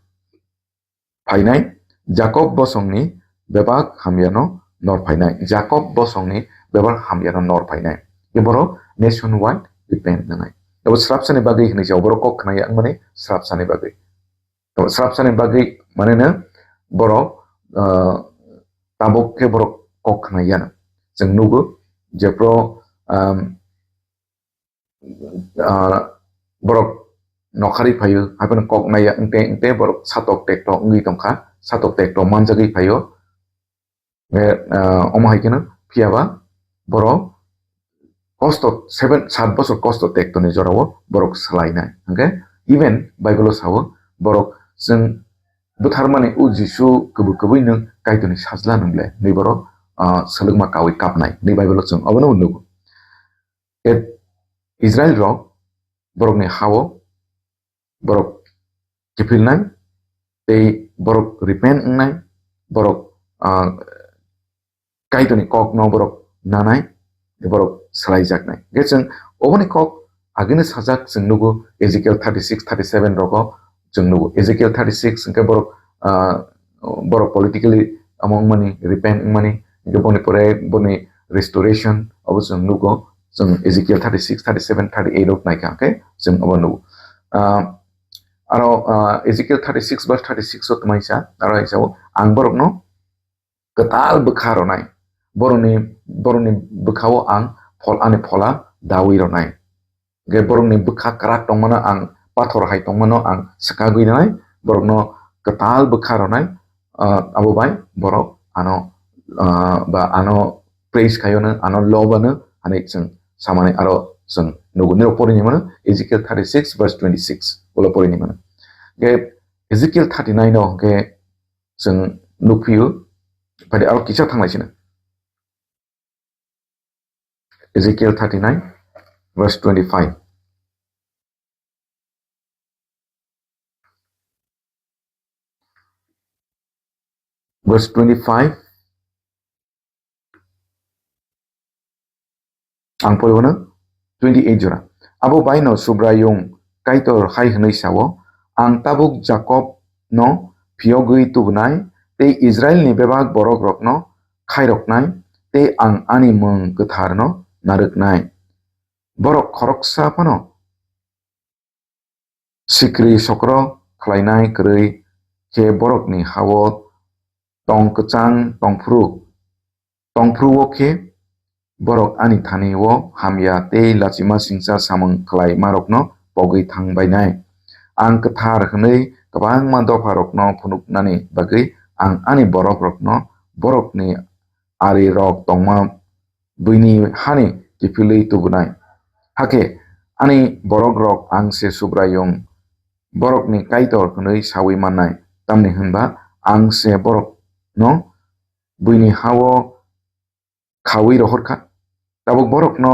phainai Jakob bosongni bebak hamyano nor phainai. Jakob bosongni bebak hamyano nor phainai. Khe borok nationwide repent nanai. Abo srapsani bagwi hinwi sa, borok kok khnaya wngmani srapsani bagwi. Srapsani bagwi maneno borok, ah, tabuk khe borok kok khnayano. Chwng nugo jephru, um, ah, borok nokhari phaio, haiphano kok naya wngte wngte borok satok tekto wngwi tongkha, satok tekto manjagwi phaio. Hingke, ah, omo hai kheno phiyaba borok kosto seven, sat bosor kosto tektoni jorao borok swlainai. Hingke even Bible-o sao borok chwng bwtharmani o Jisu kwbwi kwbwi nwng Kaitorni sajla nwng le hinwi borok, ah, swlwkma kaui kapnai hinwi Bible-o chwng obono nugo. Tei Israel rok borokni hao borok kiphilnai, tei borok repent wngnai, borok, ah, Kaitorni kokno borok nanai, borok swlaijaknai. Hingke chwng oboni kok agini sajak chwng nugo Ezekiel thirty-six, thirty-seven rogo chwng nugo. Ezekiel thirty-six hingke borok, ah, borok politically amo wngmani, repent wngmani, hingke boni pore boni restoration obo chwng nugo. Chwng Ezekiel thirty-six, thirty-seven, thirty-eight rok naikha hingke chwng obo nugo. Ah, aro, ah, Ezekiel thirty-six verse thirty-six o twmai sa, aro hai sao, "Ang borokno kwtal bwkha ronai, borokni, borokni bwkhao ang phol, ani phola dawi ronai." Hingke borokni bwkha kwrak tongmano ang, pathor hai tongmano ang swkagwi ronai, borokno kwtal bwkha ronai, ah, abo bai borok ano, ah, ba ano praise khaio no, ano love ano, ani chwng samani aro chwng nugo. Nirok porini mano Ezekiel thirty-six verse twenty-six, ulo porini mano. Hingke Ezekiel thirty-nine o hingke chwng nukphio, phadi aro kisa thanglai sino. Ezekiel thirty-nine, verse twenty-five. Verse twenty-five. Ang poribo no twenty-eight jora. Abo bai no Subraiyung Kaitor hai hwnwi sao, "Ang tabuk Jakob no phiyogwi tubunai, tei Israilni bebak borok rok no khairoknai, tei ang ani mung kwthar no narwknai. Borok khoroksa phano sikri sokro khlainai kwrwi khe borokni hao tong kwchang tongphuru, tongphuru-o khe borok ani thani-o hamya tei lachima singcha samung khlaimarokno pogwi thang bainai. Ang kwthar hwnwi kwbangma dopharokno phunuknani bagwi ang ani borokrokno borokni arirok tongma buini hani kiphilwi tubunai. Hakhe ani borokrok ang se Subraiyung, borokni Kaitor hwnwi saui mannai, tamni hwnba ang se borokno buini hao khaui rohorkha. Tabuk borokno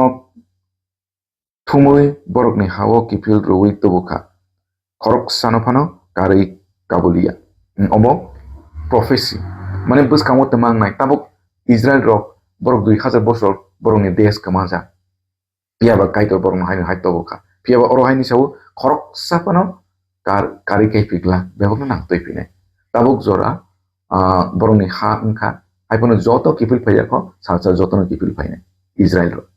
thumui borokni hao kiphil rwui tubukha. Khoroksano phano karwi kabuliya." Omo prophecy. Mane bwskango twma wngnai. Tabuk Israel rok borok dui hajar bosor borokni desh kwmajak. Phiya ba Kaitor borokno haino hai tobokha. Phiya ba oro haini sao khoroksa phano kar-, karwi kaiphik glak, bebakno nang twi phinai. Tabuk jora, ah, borokni ha wngkha, hai phano joto kiphil phaiya kho, salsa jotono kiphil phainai Israel rok.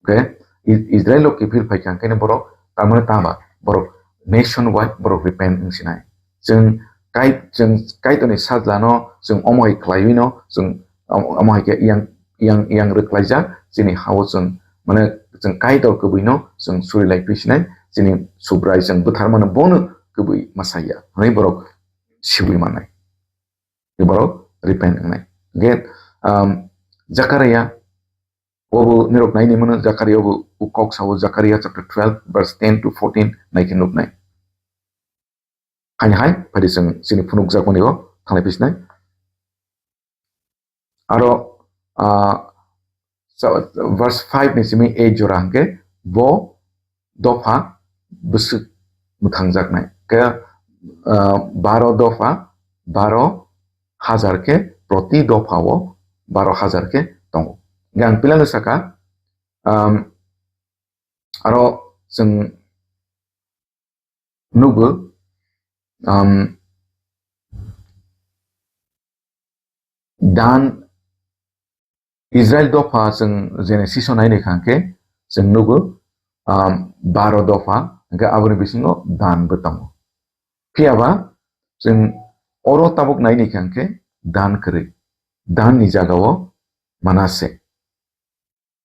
Okay? I-, Israel rok kiphil phaikha, hwnkhe borok, tamani tama, borok nationwide borok repent wngsinai. Chwng Kai-, chwng Kaitorni sajlano chwng omo hai khlaiwino, chwng om-, omo hai khe yang, yang, yang rwklaijak, chini hao chwng, mane, chwng Kaitor kwbwino chwng suri lai phi sinai, chini Subrai chwng bwtharmano bono kwbwi masaya, hwnwi borok sibui mannai. Borok repent wngnai. Hwnkhe, um, Zakaria, obo nirok naini mano, Zakaria obo kok sao, Zakaria chapter twelve, verse ten to fourteen naikhe nuknai. Haini hai, phadi chwng chini phunukjakmani o thanglai phi sinai. Aro, ah, sa-, verse five ni simi eight jora hwnkhe bo dopha bwswk mwthangjaknai. Khe, ah, baro dopha, baro hajar khe proti dopha o baro hajar khe tongo. Hwnkhe ang pilano saka, um, aro chwng nugo, um, Dan, Israel dopha chwng Genesis o nainai kha hwnkhe chwng nugo, um, baro dopha, hwnkhe aboni bisingo Dan bo tongo. Phiya ba chwng oro tabuk nainai kha hwnkhe Dan kwrwi, Dan ni jagao Manase.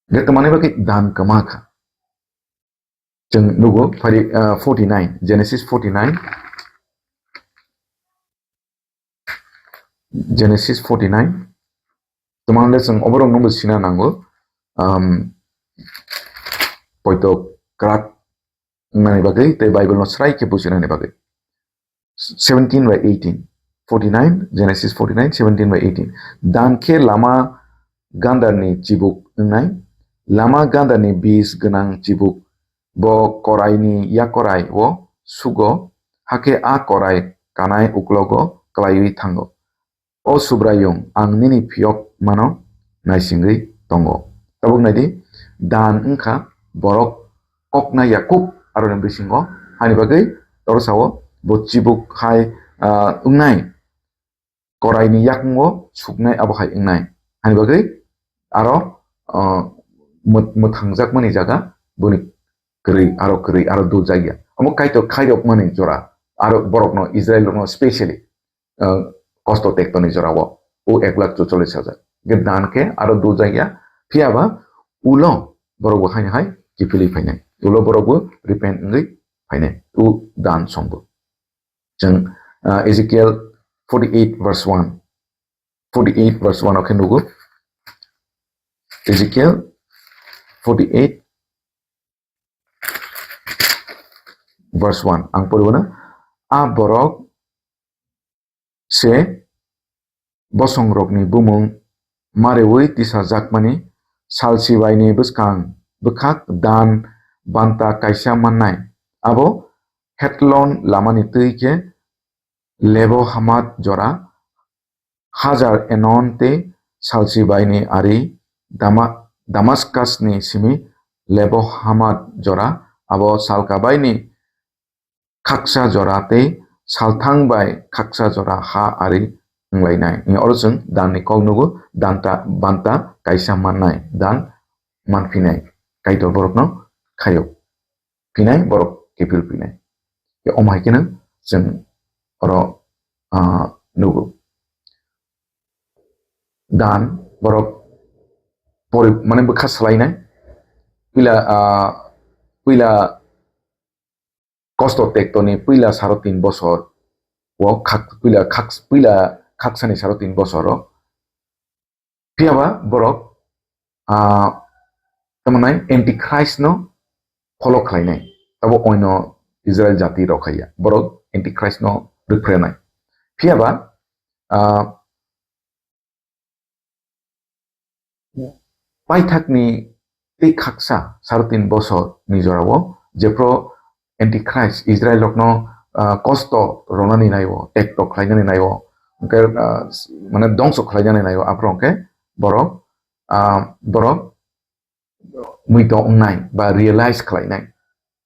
Hwnkhe twmani bagwi Dan kwma kha. Chwng nugo phari, ah, forty nine, Genesis forty nine. Genesis forty nine. Twmang le chwng oborok nungbo sina nango. Um, poito kwrak wngnani bagwi tei Bible no srai khe bujinani bagwi. Seventeen by eighteen. Forty nine, Genesis forty nine, seventeen by eighteen. Dan khe lama gandarni chibuk wngnai, lama gandarni bis gwnang chibuk. Bo koraini yakorai o sugo, hakhe a korai kanai uklogo klaiwi thango. O Subraiyung, ang nini phiyok mano naisingwi tongo. Tabuk naidi, Dan wngkha borok kokna yakuk aroni bisingo, hani bagwi toro sao bo chibuk hai, ah, wngnai, koraini yakungo suknai abo hai wngnai. Hani bagwi aro, ah, mwt-, mwthangjakmani jaga boni kwrwi, aro kwrwi, aro dul jagya. Omo Kaitor khairokmani jora, aro borokno, Israel rokno specially, ah, kosto tektoni jorao o ek lakh chuchollish hajar. Ge Dan khe aro dul jagya, phiya ba ulo borok bo haino hai kiphilwi phainai. Ulo borok bo repent wngwi phainai. U Dan songbo. Chwng, ah, Ezekiel forty eight verse one. Forty eight verse one o khe nugo. Ezekiel forty eight verse one. Ang poribo na, a borok se bosongrokni bumung mareui tisajakmani salsibaini bwskang bwkhak Dan banta kaisa mannai. Abo Hetlon lamani twi khe Lebo Hamat jora, Hajar Enon tei salsibaini ari Dama-, Damaskasni simi Lebo Hamat jora, abo salkabaini khaksa jora tei salthang bai khaksa jora ha ari wnglainai. Oro chwng Danni kok nugo, Danta banta kaisa mannai, Dan manphinai, Kaitor borokno khaio. Phinai, borok kiphil phinai. Omo hai kheno chwng oro, ah, nugo. Dan borok pori-, mane bwkha salainai. Puila, ah, puila kosto tektoni puila saro tin bosor o khak-, puila khak-, puila khaksani saro tin bosor o. Phiya ba borok, ah, tamo nai Antichrist no follow khlainai. Tabo oino Israel jati rok haiya. Borok Antichrist no rwphrenai. Phiya ba, ah, paithakni tei khaksa saro tin bosor ni jorao jephru Antichrist Israel rokno, ah, kosto ronani naio, tekto khlainani naio, hwnkhe, ah, mane dongso khlainani naio, aphuru hwnkhe borok, ah, borok muito wngnai ba realize khlainai.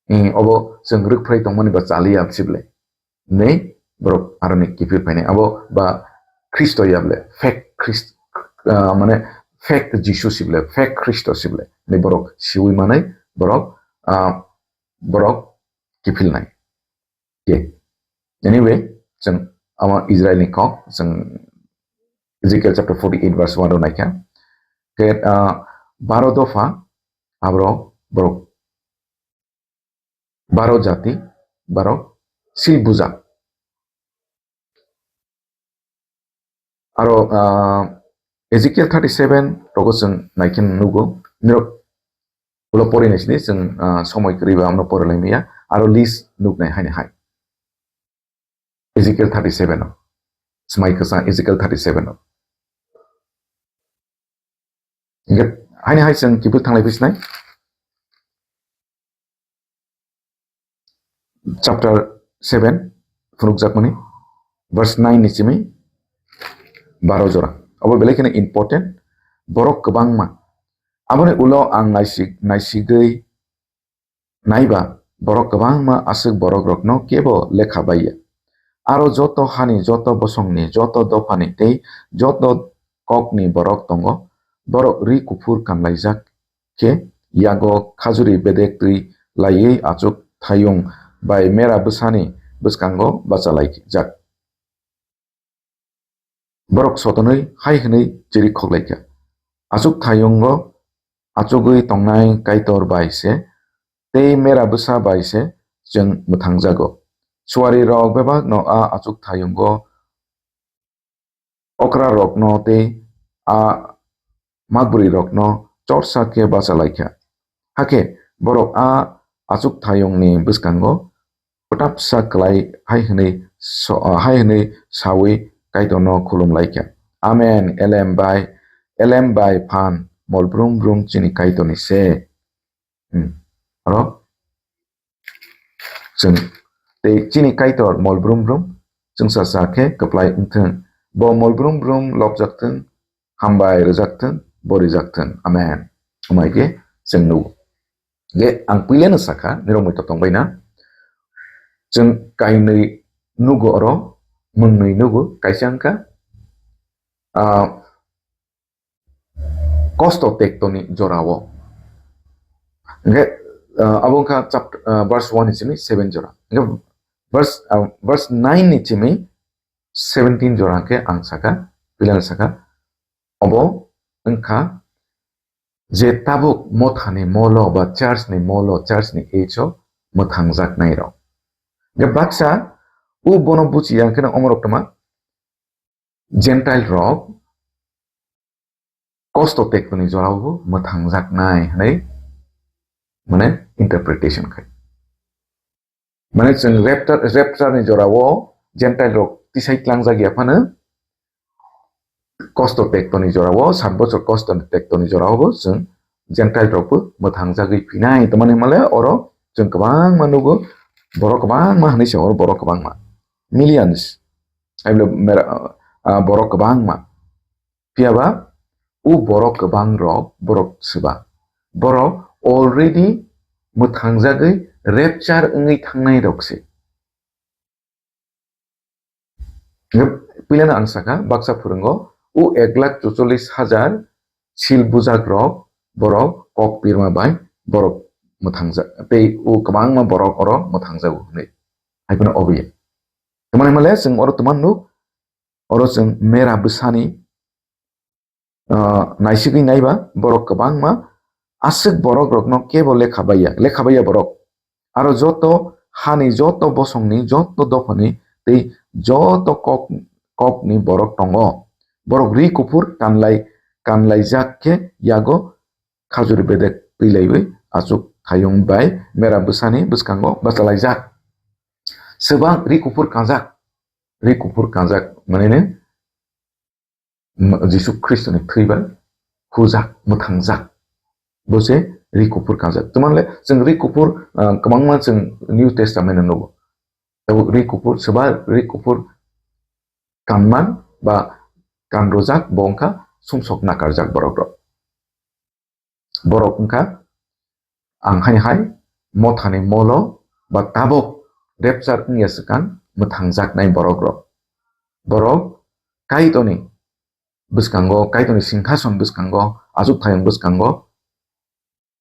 Eh, obo chwng rwkphrwi tongmani ba chaliya sible. Nei borok aroni kiphil phainai. Abo ba Khristo ya ble, fake Khrist, ah, mane fake Jisu sible, fake Khristo sible. Nei borok siwi manai borok, ah, borok kiphilnai. Okay. Anyway, chwng ama Israel ni kok, chwng Ezekiel chapter forty eight verse one o naikha. Ke, ah, baro dopha, abro borok baro jati, baro sil buja. Aro, ah, Ezekiel thirty seven rogo chwng naikhe nugo. Nirok ulo pori naisini chwng, ah, somoi kwrwi ba ano pori lai maya. Aro list nuknai haini hai. Ezekiel thirty seven o. Smai kwsa Ezekiel thirty seven o. Hingke haini hai chwng kiphil thanglai phisnai. Chapter seven, phunukjakmani, verse nine ni simi baro jora. Abo belai kheno important. Borok kwbangma. Aboni ulo ang naisik-, naisigwi naiba, borok kwbangma aswk borokrokno kebo lekha baiya. Aro joto hani, joto bosongni, joto dophani tei joto kokni borok tongo. borok ri kuphur kanlaijak khe yago khajuri bedek twi laiwi achuk thayung bai mera bwsani bwskango bachalaijak. Borok sotonwi hai hwnwi chiri khoklaikha, "Achuk thayungo achugwi tongnai Kaitor bai se tei mera bwsa bai se chwng mwthangjago." Suarirok bebakno a achuk thayungo okrarokno tei a makbwrwirokno chorsa khe bachalaikha. Hakhe borok a achuk thayungni bwskango kwtapsa klai hai hwnwi so-, ah, hai hwnwi saui Kaitorno khulumlaikha, "Amen, elem bai, elem bai phan mol brum brum chini Kaitorni se." Hmm. Oro chwng tei chini Kaitor mol brum brum chwngsa sa khe kwplai wngthwng. Bo mol brum brum lobjak thwng, hambai rwjak thwng, bo rijak thwng. Amen. Wngmai khe chwng nugo. Ge ang puilano sakha, nirok muitok tongbaina. Chwng kainwi nugo oro, mwngnwi nugo, kaisa wngkha, ah, kosto tektoni jorao. Hingke, ah, abo wngkha chapt-, ah, verse one ni simi seven jora. Hingke verse, ah, verse nine ni simi seventeen jora hingke ang saka, puilano saka, obo wngkha je tabuk mothani molo ba church ni molo, church ni age o mwthangjaknai rok. Hingke baksa o bono buchiya hingke omorok toma Gentile rok kosto tektoni jorao bo mwthangjaknai hwnwi, mane, interpretation khai. Mane, chwng rapture, rapture ni jorao Gentile rok tisai tlangjak ya phano, kosto tektoni jorao, sat bochor kosto tektoni jorao bo chwng Gentile rok bo mwthangjagwi phinai. Tamani hwnmale oro chwng kwbangma nugo, borok kwbangma hwnwi se oro borok kwbangma. Millions. Ai bole mera-, ah, borok kwbangma. Phiya ba, o borok kwbang rok, borok swba. Borok already mwthangjagwi rapture wngwi thangnai rok se. Hingke puilano ang saka, baksa phwrwngo, o ek lakh chuchollis hajar sil bujak rok, borok kok pirma bai, borok mwthangjak, tei o kwbangma borok oro mwthangjago hwnwi. Hai phano obo ya. Tamani hwnmale chwng oro tongma nuk, oro chwng mera bwsani, ah, naisigwi naiba borok kwbangma aswk borok rokno kebo lekha baiya, lekha baiya borok. Aro joto hani, joto bosongni, joto dophani tei joto kok, kokni borok tongo. Borok ri kuphur kanlai, kanlaijak khe yago khajuri bedek twilaiwi achuk thayung bai mera bwsani bwskango bachalaijak. Swbang ri kuphur kanjak, ri kuphur kanjak manene M-, Jisu Khristoni thwi bai hujak, mwthangjak. Bo se ri kuphur kanjak. Tamani le chwng ri kuphur, ah, kwbangma chwng New Testament o nugo. Tabuk ri kuphur, swba ri kuphur kanman ba kanrwjak bo wngkha sumsok nakarjak borok rok. Borok wngkha, ang hai hai mothani molo ba tabok rapture wngya swkang mwthangjaknai borok rok. Borok Kaitorni bwskango, Kaitorni singhason bwskango, achuk thayung bwskango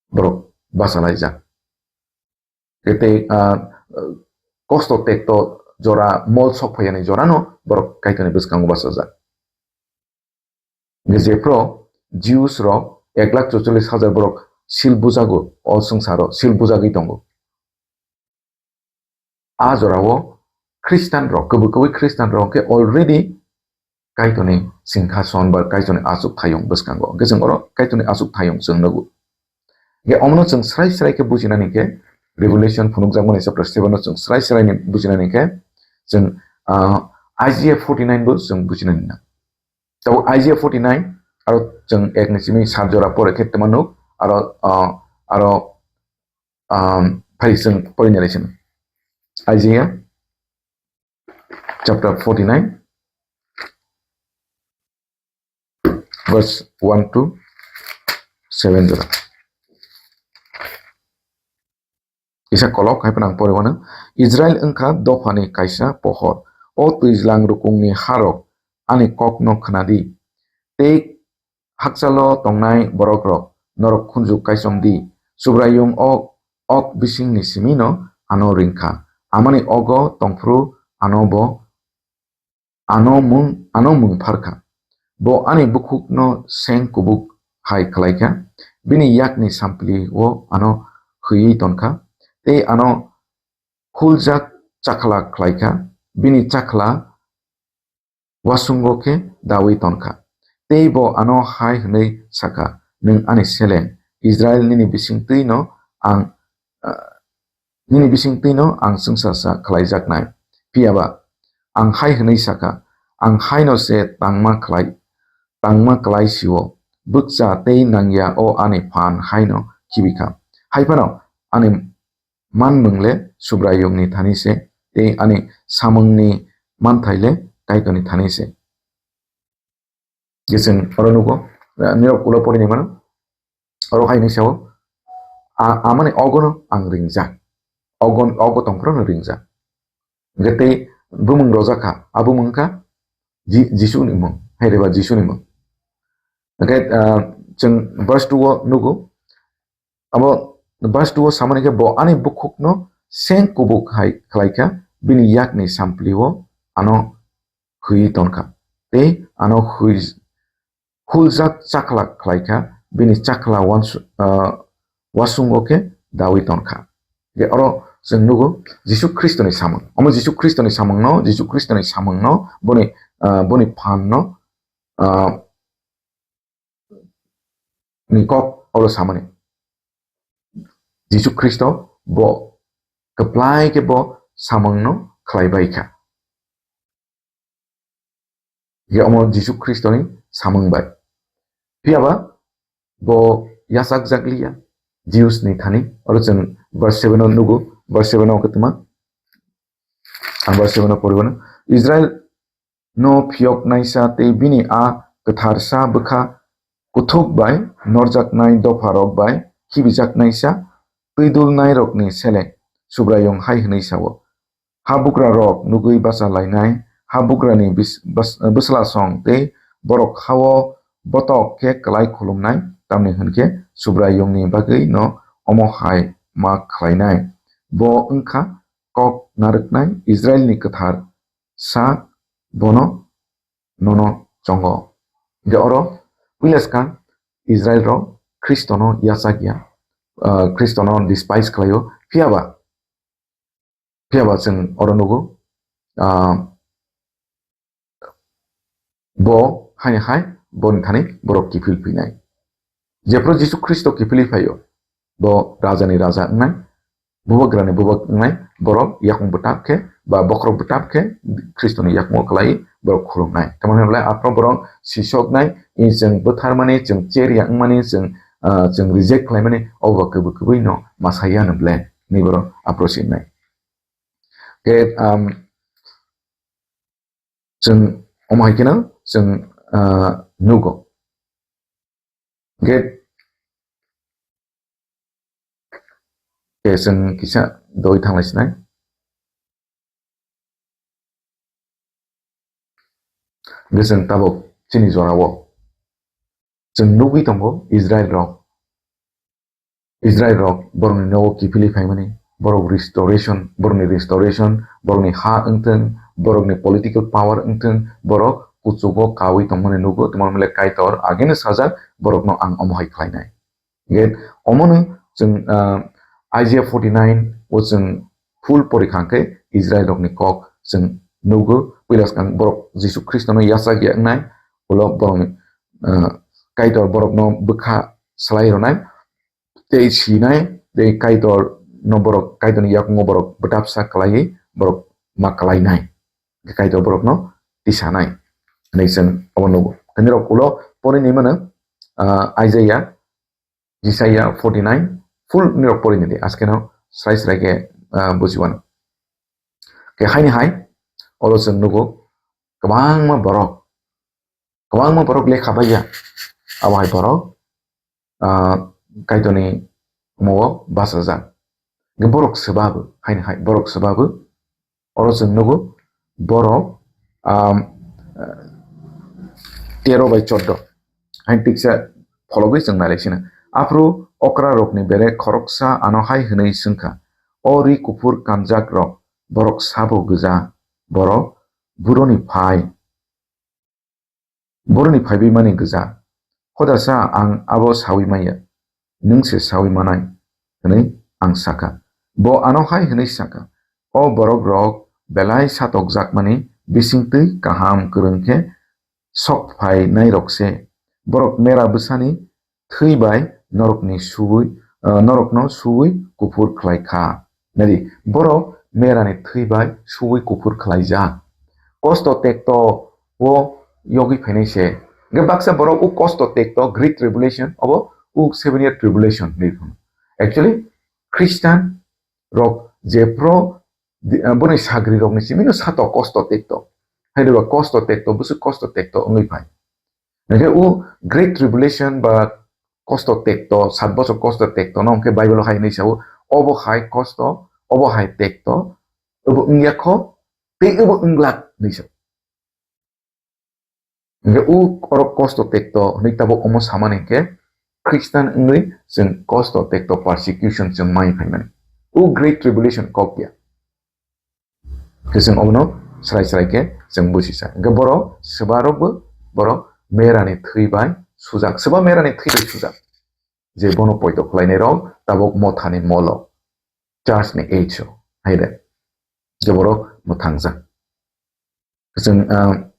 borok bachalaijak. Tei, ah, kosto tekto jora, mol sok phaiyani jorano borok Kaitorni bwskango bachajak. Hingke jephru Jews rok ek lakh chuchollis hajar borok sil bujago, o swngcharo sil bujagwi tongo. A jorao Christian rok, kwbwi kwbwi Christian rok khe already Kaitorni singhason ba Kaitorni achuk thayung bwskango. Hingke chwng oro Kaitorni achuk thayung chwng nugo. Hingke omono chwng srai srai khe bujinani khe, Revelation phunukjakmani chapter seven no chwng srai srai ni bujinani khe, chwng, ah, Isaiah forty nine bo chwng bujinani na. Tabuk Isaiah forty nine, aro chwng ek ni simi sat jora pore khe tongma nuk, aro, ah, aro, um, phai chwng porinai lai sini. Isaiah chapter forty nine, verse one to seven jora. Kisa kolok hai phano ang pore wano. Israel wngkha dophani kaisa pohor. O twijlang rukungni harok ani kokno khnadi. Tei Hakchalo tongnai borokrok, norok khunju kaichom di. Subraiyung o ok bisingni simino ano ring kha. Amani ogo tongphuru ano bo ano mung, ano mung phar kha. Bo ani bukhukno seng kubuk hai khlai kha, bini yakni sampli o ano hwiwi ton kha, tei ano huljak chakhla khlai kha, bini chakhla wasungo khe dawi ton kha. Tei bo ano hai hwnwi sa kha, "Nwng ani seleng, Israil nini bisingtwino ang, ah, nini bisingtwino ang chwngsacha khlaijaknai." Phiya ba ang hai hwnwi sa kha, "Ang haino se tangma khlai, tangma klai si-o, bwkcha tei nangya o ani phan haino khibi kha." Hai phano ani manmung le Subraiyungni thani se, tei ani samungni manthai le Kaitorni thani se. Je chwng oro nugo, eh, nirok ulo porini mano, oro hai hinwi sao, "A-, amani ogono ang ringjak, ogon-, ogo tongphuru no ringjak." Hwnkhe tei bumung rojak kha, a bumung wngkha Ji-, Jisuni mung, hai reba Jisuni mung. Hwnkhe, ah, chwng verse two o nugo, Abo verse two o samani khe, "Bo ani bukhukno seng kubuk hai khlai kha, bini yakni sampli o ano hwi ton kha, tei ano hwi huljak chakhla khlai kha, bini chakhla wansu-, ah, wasungo khe dawi ton kha." Hwnkhe oro chwng nugo Jisu Khristoni samung. Omo Jisu Khristoni samungno, Jisu Khristoni samungno, boni, ah, boni phanno, ah, ni kok oro samani. Jisu Khristo bo kwplai khe bo samungno khlai bai kha. Ye omo Jisu Khristoni samung bai. Phiya ba bo yachak jak liya Jews ni thani, oro chwng verse seven o nugo, verse seven o kwtma. Ang verse seven o pori mano. Israel no phiyoknaisa tei bini a kwtharsa bwkha kuthuk bai norjaknai dopharok bai khibijaknaisa twidulnairokni seleng Subraiyung hai hwnwi sao, "Habugrarok nugwi bacha lainai, habugrani bis-, bas-, bwslasong tei borok ha-o botok khe klai khulumnai, tamni hwn khe Subraiyungni bagwi no omo hai ma khlainai. Bo wng kha kok narwknai, Israilni kwthar sa bono nono chongo." Hwnkhe oro puila swkang Israel rok Khristono yachak ya, ah, Khristono despise khlaio. Phiya ba, phiya ba chwng oro nugo, ah, bo haini hai boni thani borok kiphil phinai. Jephru Jisu Khristo kiphilwi phaio, bo rajani raja wngnai, bubagrani bubak wngnai, borok yakung bwtap khe ba bokhorok bwtap khe Khristoni yakungo kwlai borok khulumnai. Tamo hwnle aphro borok sisoknai, i chwng bwtharmani, chwng cherya wngmani, chwng, ah, chwng reject khlaimani, obo kwbwi kwbwi no Messiah no ble ni borok aphro sinai. Khe, um, chwng omo hai kheno chwng, ah, nugo. Hwnkhe, khe chwng kisa doi thanglai sinai. Hwnkhe chwng tabuk chini jorao chwng nugwi tongo Israel rok. Israel rok borokni nogo kiphilwi phaimani, borok restoration, borokni restoration, borokni ha wngthwng, borokni political power wngthwng, borok kuchugo kaui tongmani nugo, tongmani le Kaitor ageno sajak, borokno ang omo hai khlainai. Hwnkhe omono chwng, ah, Isaiah forty nine o chwng full porikha khe Israel rokni kok chwng nugo, puila swkang borok Jisu Khristono yachak ya wngnai, ulo borokni, ah, Kaitor borokno bwkha slai rwnai, tei sinai, tei Kaitor no borok, Kaitor ni yakungo borok bwtapsa kwlaiwi borok ma kwlainai. Kaitor borokno tisanai hinwi chwng obo nugo. Tei norok ulo pori ni mano, ah, Isaiah, Isaiah forty nine, full norok pori ni di, askeno srai srai khe, ah, bujiwano. Khe haini hai, oro chwng nugo kwbangma borok, kwbangma borok lekha bai ya. Abo hai borok, ah, Kaitorni omo o bachajak. Hwnkhe borok swbabo, haini hai borok swbabo. Oro chwng nugo borok, um, tero bai choddo. Hain tiksa phologwi chwng nailai sino. Aphuru okrarokni bere khoroksa ano hai hwnwi swngkha, "O ri kuphur kamjakrok, borok sabo gwja, borok buroni phai, boroni phaiwi mani gwja. Hodasa ang abo sawi manya, nwng se sawi manai," hwnwi ang sakha. Bo ano hai hwnwi sakha, "O borokrok belai satokjakmani bisingtwi kaham kwrwng khe sok phainairok se. Borok mera bwsani thwi bai norokni suwi, ah, norokno suwi kuphur khlai kha." Nadi, borok merani thwi bai suwi kuphur khlaijak. Kosto tekto o yogwi phainai se. Hwnkhe baksa borok o kosto tekto, Great Tribulation, obo o seven year tribulation hinwi phano. Actually, Christian rok jephru di-, ah, boni sagri rokni simi no sato kosto tekto. Haideba kosto tekto, bwswk kosto tekto wngwi phai. Hwnkhe o Great Tribulation ba kosto tekto, sat bosor kosto tekto no hwnkhe Bible o hai hinwi sao, "Obo hai kosto, obo hai tekto, obo wngya kho, tei obo wngglak," hinwi sao. Hwnkhe o oro kosto tekto hinwi tabuk omo samani hwnkhe Christian wngwi chwng kosto tekto, persecution chwng mai phaimani. O Great Tribulation kok ya. Hwnkhe chwng obono srai srai khe chwng buji sa. Hwnkhe borok swbarokbo borok merani thwi bai sujak. Swba merani thwi bai sujak. Je bono poito khlainairok tabuk mothani molo, church ni age o, hai de. Je borok mwthangjak. Chwng, ah,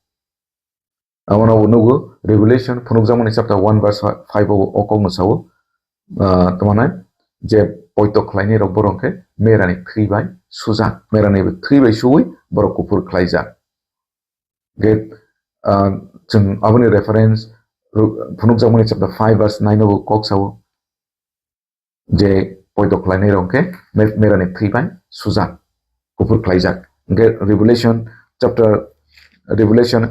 abono bo nugo, Revelation, phunukjakmani chapter one verse five o, o kokno sao, ah, tamo nai, je poito khlainairok borok khe merani thwi bai sujak, merani thwi bai suwi borok kuphur khlaijak. Ge, ah, chwng aboni reference, ru-, phunukjakmani chapter five verse nine o bo kok sao. Je poito khlainairok khe me-, merani thwi bai sujak, kuphur khlaijak. Hwnkhe Revelation chapter, Revelation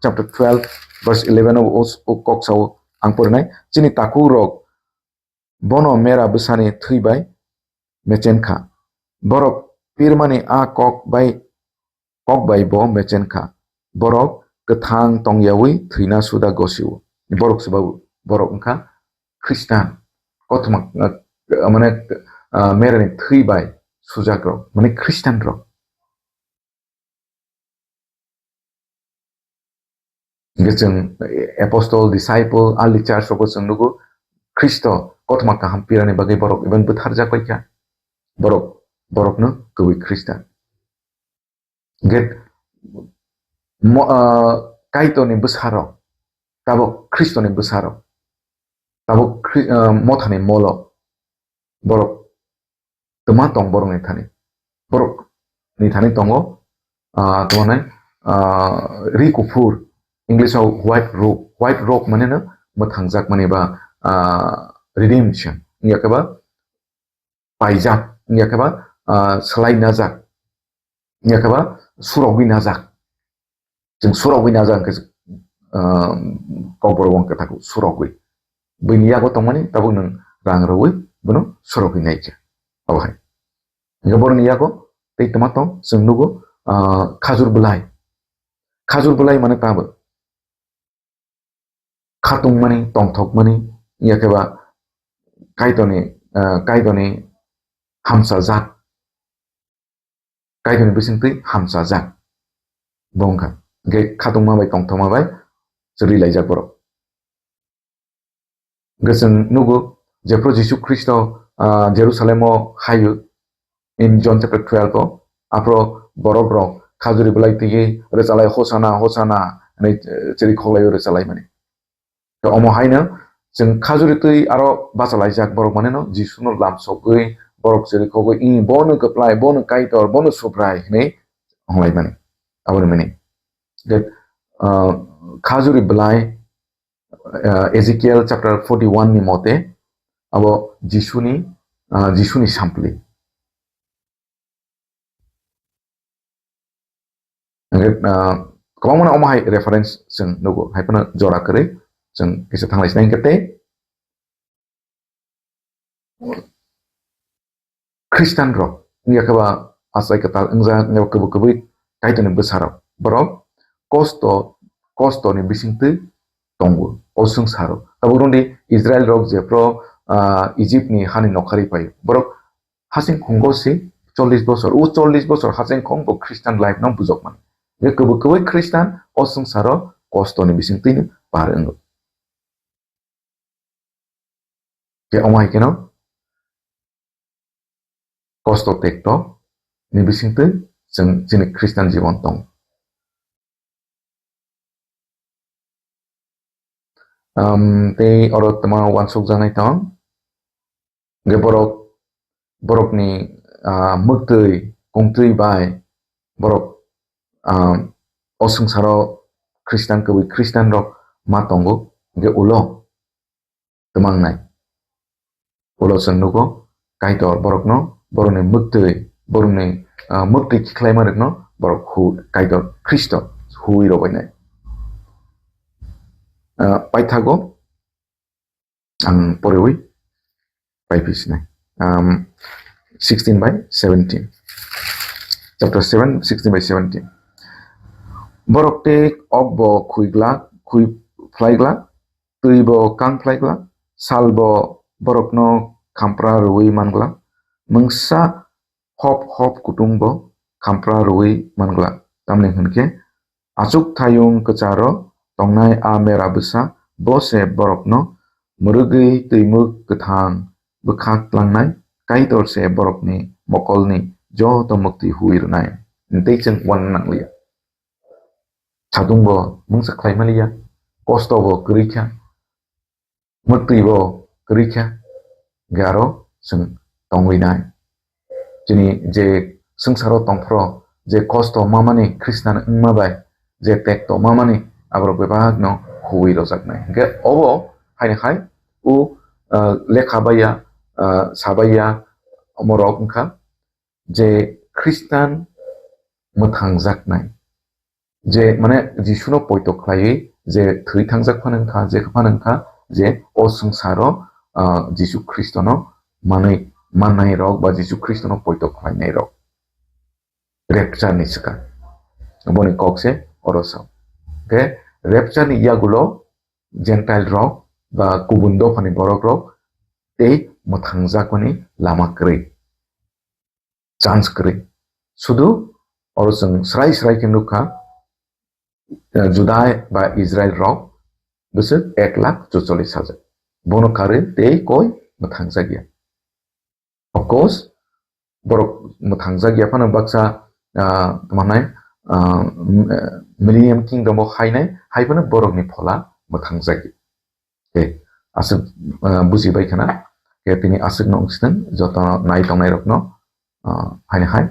chapter twelve verse eleven o, o, o kok sao ang porinai, "Chini takhuk rok bono mera bwsani thwi bai mechen kha. Borok pirmani a kok bai kok bai bo mechen kha. Borok kwthang tongyawi thwina suda gosio." Borok se babu, borok wngkha Khristan. Kothoma, ah, mane, ah, merani thwi bai sujak rok, mane Khristan rok. Hingke chwng, eh, apostle, disciple, early church rokbo chwng nugo, Khristo kothoma kaham pirani bagwi borok even bwtharjak bai kha. Borok, borokno kwbwi Khristan. Hingke mo-, ah, Kaitorni bwsarok, tabok Khristoni bwsarok, tabok Khri-, ah, mothani molo borok twma tong borokni thani. Borokni thani tongo, ah, tamo nai, ah, ri kuphur, English o white robe. White robe mane no mwthangjak mani ba, ah, redemption. Wngya khe ba paijak, wngya khe ba, ah, swlai najak, wngya khe ba surogwi najak. Chwng surogwi najak hwnkhe, ah, kokborok wng kwthago surogwi. Buini yago tongmani tabuk nwng rang rwui bono surogwi naikha. Abo hai. Hingke borokni yago tei twma tong chwng nugo, ah, khajur bwlai. Khajur bwlai mane tabo khatungmani, tongthokmani, wngya khe ba Kaitorni, ah, Kaitorni hamsajak, Kaitorni bisingtwi hamsajak bo wngkha. Hingke khatungma bai tongthokma bai chwrwi laijak borok. Hingke chwng nugo, jephru Jisu Khristo, ah, Jerusalem o haio, in John chapter twelve o, aphro borok rok khajuri bwlai twiwi rwchalai, "Hosana, Hosana," hinwi, eh, chiri khoklaio rwchalaimani. To omo haino chwng khajuri twi aro bachalaijak borok maneno Jisuno lamsogwi borok chiri khogwi, "Ih, bono kwplai, bono Kaitor, bono Subrai," hinwi wnglaimani. Aboni meaning. That, ah, khajuri bwlai, ah, Ezekiel chapter forty-one ni mote, abo Jisuni, ah, Jisuni sampli. Hingke, ah, kwbangma omo hai reference chwng nugo, hai phano jora kwrwi chwng kisa thanglai sinai hingke tei Khristan rok wngya khe ba achai kwtal wngjak, wngya khe kwbwi Kaitorni bwsa rok, borok kosto, kostoni bisingtwi tongo. O swngcharo. Tabuk rwngdi Israel rok jephru, ah, Egypt ni hani nokhari pai. Borok haching khungo se chollish bosor. O chollish bosor haching khung bo Christian life no bujok man. Je kwbwi kwbwi Christian o swngcharo kosto ni bising twi par wngo. Khe omo hai kheno kosto tekto ni bisingtwi chwng chini Christian jibon tong. Um, tei oro tma wansuk janai tong. Ge borok, borokni, ah, mwktwi, kungtwi bai borok, ah, o swngcharo Christian kwbwi Christian rok ma tongo. Ge ulo tmangnai. Ulo chwng nugo, Kaitor borokno, borokni mwktwi, borokni, ah, mwktwi khlaima rokno borok hu-, Kaitor Khristo hui robainai. Ah, paithago ang porewi paiphisinai. Um, sixteen by seventeen. Chapter seven, sixteen by seventeen. Borok tei okbo khuiglak, khui phlaiglak, twi bo kang phlai glak, sal bo borokno khampra rwui man glak, mungsa hop hop kutung bo khampra rwui man glak. Tamni hwn khe, achuk thayung kwcharo tongnai a mera bwsa, bo se borokno mwrwgwi twimwk kwthang bwkha tlangnai, Kaitor se borokni mokolni joto mwktwi hui rwnai. Tei chwng uanna nangliya. Satung bo mungsa khlai maliya, kosto bo kwrwi kha, mwktwi bo kwrwi kha, hwnkhe aro chwng tongwi nai. Chini je swngcharo tongphro, je kosto mamani Khristan wngma bai, je tekto mamani, aborok bebakno huwi rojaknai. Hwnkhe obo haini hai o, ah, lekha baiya, ah, sabaiya omorok wngkha je Khristan mwthangjaknai. Je, mane, Jisuno poito khlaiwi je thwi thangjak phano wngkha, je phano wngkha, je o swngcharo, ah, Jisu Khristono manwi, mannai rok ba Jisu Khristono poito khlainai rok. Rapture ni swkang. Boni kok se oro sa. Hwnkhe rapture ni yagulo Gentile rok ba kubun dophani borok rok tei mwthangjakmani lama kwrwi. Chance kwrwi. Sudu oro chwng srai srai khe nukha, eh, Juda ba Israel rok bwswk ek lakh chuchollish hajar. Bono karwi tei koi mwthangjakya. Of course, borok mwthangjakya phano baksa, ah, tamo hwnai, ah, m-, eh, Millennium Kingdom o hainai, hai phano borokni phola mwthangjakya. Tei aswk, ah, bujibai khna, khe tini aswkno wngsithwng joto nai tongnairokno, ah, haino hai